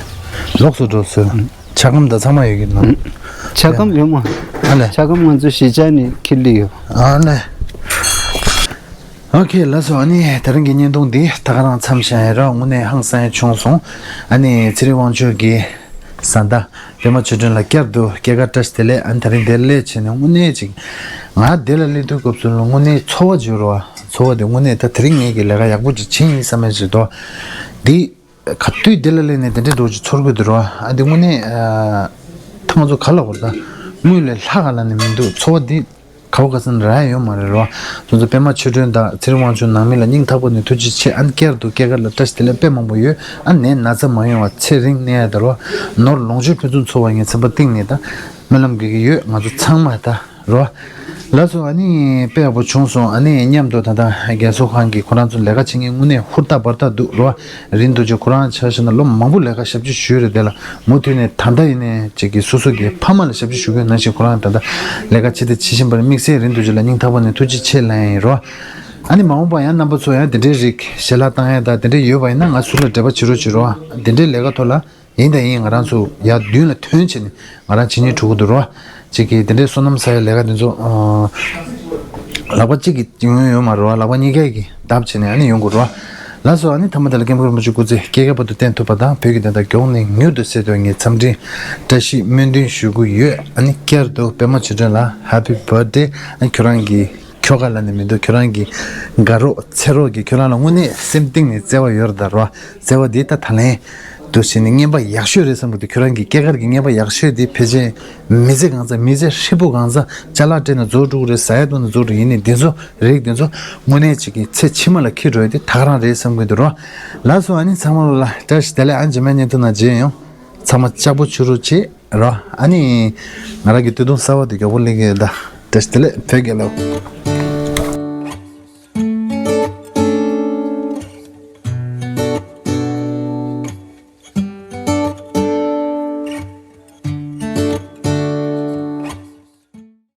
ལོགས་སུ་འགྲོ་སོང་། ཆ་སྒམ་དང་ཚང་མ་ཡོད་ཀྱི་ནོ། ཆ་སྒམ་ཡོད་མ། ཨ་ལས། ཆ་སྒམ་ང་ཚོ་གཞིས་ཆགས་ནས་ཁྱེར་ལི་ཡོད། ཨ་ལས། ཨོ་ཁེ་ལགས་སོ་ཨ་ནི་དེ་རིང་གི་བརྙན་ཐུང་འདི་ད་ག་རང་མཚམས་བཞག་ཡིན་ར། དངོས་གནས་ཧང་སང་ཡ་བྱུང་སོང་། ཨ་ནི་ཚེ་རིང་དབང་ཕྱུག་གི་བཟའ་ཟླ་པད་མ་ཆོས་སྒྲོན་ལ་བསྐྱར་དུ་སྐྱེས་སྐར་བཀྲ་ཤིས་བདེ་ལེགས། ཨ་ནི་དེ་རིང་འདིར་སླེབས་བྱས་ནས་དངོས་གནས་ཅིག་ང་འདི་ལ་སླེབས་དུས་སྐབས་སུ་ལ་དངོས་གནས་ཚོར་བ་བརྗོད་རོགས་ཨ། ཚོར་བ་དེ་དངོས་གནས་ད་དེ་རིང་ངེད་ཀྱི་ལས་ཀ་ཡག་པོ་ཅིག་བྱས་ཡིན་བསམ་ཡ་ཞིག་འདུག་འདི་ག་དུས་འདི་ལ་སླེབས་ནས་དེ་འདྲའི་འདྲ་བོ་ཅིག་ཚོར་གི་འདུག་རོགས་ཨ། འདི་དངོས་གནས་ཨ། ད་ང་ཚོ་ག་ལ་བར་ད་དངུལ་ལས་ལྷག་ག་ལ་ནི་མི་འདུག་ཚོར་བ་འདི། ག་བ་ག་ས་ན་རག་ཡ་ཡོད་མ་རེད་རོ། སོ་སོ་པད་མ་ཆོས་སྒྲོན་དང་ཚེ་རིང་དབང་ཕྱུག་ནང་མི་ལ་སྙིང་ཐག་པ་ནས་ཐུགས་རྗེ་ཆེ། ཨ་ནི་བསྐྱར་དུ་སྐྱེས་སྐར་ལ་བཀྲ་ཤིས་བདེ་ལེགས་དཔེ་མང་པོ་ཡོད། ཨ་ནི་ནད་ན་ཚ་མ་ཡོང་བ་ཚེ་རིང་གནས་ཡ་ད་རོ། ནོར་ལོངས་སྤྱོད་ཕུན་སུམ་ཚོགས་པ་ངས་སེམས་པ་གཏིང་ནས་ད་སྨོན་ལམ་དགེ་གི་ཡོད་ང་ཚོ་ཚང་མ་ད་རོ། ལགས་སོ་ཨ་ནི་དཔེ་ཡག་པོ་བྱུང་སོང་། ཨ་ནི་མཉམ་དུ་ད་ལྟ་རྒན་གསོ་ཁང་གི་ཁོ་རང་ཚོ་ལས་ཀ་བྱེད་མཁན་དངོས་གནས་ཧུར་ཐག་འབར་ཐག་འདུག་རོ། རིན་རྡོ་རྗེ་ཁོ་རང་ཆ་བཞག་ན་ལོ་མང་པོ་ལས་ཀ་ཞབས་ཕྱི་ཞུས་རེད་དེ་ལ། མུ་མཐུད་ནས་ད་ལྟ་ཡིན་ནའི་ཅིག་གིས་སོ་སོ་གི་ཕ་མ་ལ་ཞབས་ཕྱི་ཞུ་མཁན་ནང་བཞིན་ཁོ་རང་ད་ལྟ་ལས་ཀ་བྱེད་དེ་བྱེད་བཞིན་པར་དམིགས་བསལ་རིན་རྡོ་རྗེ་ལ་སྙིང་ཐག་པ་ནས་ཐུགས་རྗེ་ཆེ་ལབ་ཡིན་རོ། ཨ་ནི་མ་འོངས་པ་ཡང་རྣམ་པ་ཚོ་ཡང་དེ་འདྲའི་རིགས་ཞལ་ལག་བཏང་ཡ་དང་དེ་འདྲའི་ཡོད་པ་ཡིན་ན་ང་ཚོ་ལ་འབྲེལ་བ་བྱེད་རོགས་བྱེད་རོགས། དེ་འདྲའི་ལས་ཀ་ཐོག་ལ་ཡིན་དང་ཡིན་ང་རང་ཚོ་ཡར་མདུན་ལ་ཐོན་བྱས་ནས་ང་རང་བྱེད་སྙིང་བྲོ་གི་འདུག་རོ། ཅིག་གིས་དེ་འདྲའི་སོ་ནམ་ས་ཡ་ལས་ཀ་དེ་ཚོ་ལག་པ་གཅིག་གིས་ཡོང་ཡོད་མ་རེད་བ། ལག་པ་གཉིས་ཀ་གིས་བརྡབ་བྱས་ནས་ཨ་ནི་ཡོང་དགོས་རེད་བ། ལགས་སོ་ཨ་ནི་ཐ་མ་དེ་ལ་མཁན་པོ་རིན་པོ་ཆེ་སྐུ་ཚེ་བསྐལ་བརྒྱ་བར་དུ་བརྟན་ཐུབ་པ་དང་བོད་ཀྱི་བདེན་མཐའ་མགྱོགས་ནས་མྱུར་དུ་གསལ་ཐུབ་ངས་འཚམས་འདྲི་བཀྲ་ཤིས་སྨོན་འདུན་ཞུ་གི་ཡོད། ཨ་ནི་བསྐྱར་དུ་པད་མ་ཆོས་སྒྲོན་ལ་Happy Birthday། ཨ་ནི་ཁྱོད་རང་གི་ ཆོ་ག་ལབ་ནས་མི་འདུག་ཁྱོད་རང་གི་དགའ་རོགས་འཚེར་རོགས་ཀྱིས་ཁྱོད་རང་ལ་དངོས་གནས་སེམས་གཏིང་ནས་བརྩེ་བ་ཡོད་རེད་ད་རོ། བརྩེ་བ་འདི་ད་ད་ལན་དུ་བྱས་ནས་རྔན་པ་ཡག་ཤོས་རེད་བསམ་གི་འདུག་ཁྱོད་རང་གི་སྐྱེས་སྐར་གྱི་རྔན་པ་ཡག་ཤོས་འདི་ཕལ་ཆེར་མི་ཚེ་གང་ཚ་མི་ཚེ་ཧྲིལ་པོ་གང་ཚ་ཅ་ལག་སྤྲད་ན་རྫོགས་འགྲོ་གི་རེད། ཟ་ཡ་འཐུང་ན་རྫོགས་འགྲོ་ཡིན་ནའི་འདི་ཚོ་རིགས་འདི་ཚོ་དངོས་གནས་ཅིག་གི་ཚེ་ཕྱི་མ་ལ་འཁྱེར་འགྲོ་ཡ་དེ་ད་ག་རང་རེད་བསམ་གི་འདུག་རོ། ལགས་སོ། ཨ་ནི་ཚང་མ་ལ་བཀྲ་ཤིས་བདེ་ལེགས། ཨ་ནི་རྗེས་མའི་བརྙན་ཐུང་ནང་མཇལ་ཡོང་། ཚང་མ་ལྕགས་པོ་བྱུ་རུ་བྱེད་རོ། ཨ་ནི་ང་རང་གི་སྟོད་ཐུང་གསར་པ་དེ་མགྱོགས་པོ་སླེབས་ཀྱི་ཡོད་ད། བཀྲ་ཤིས་བདེ་ལེགས། བོད་རྒྱལ་ལོ།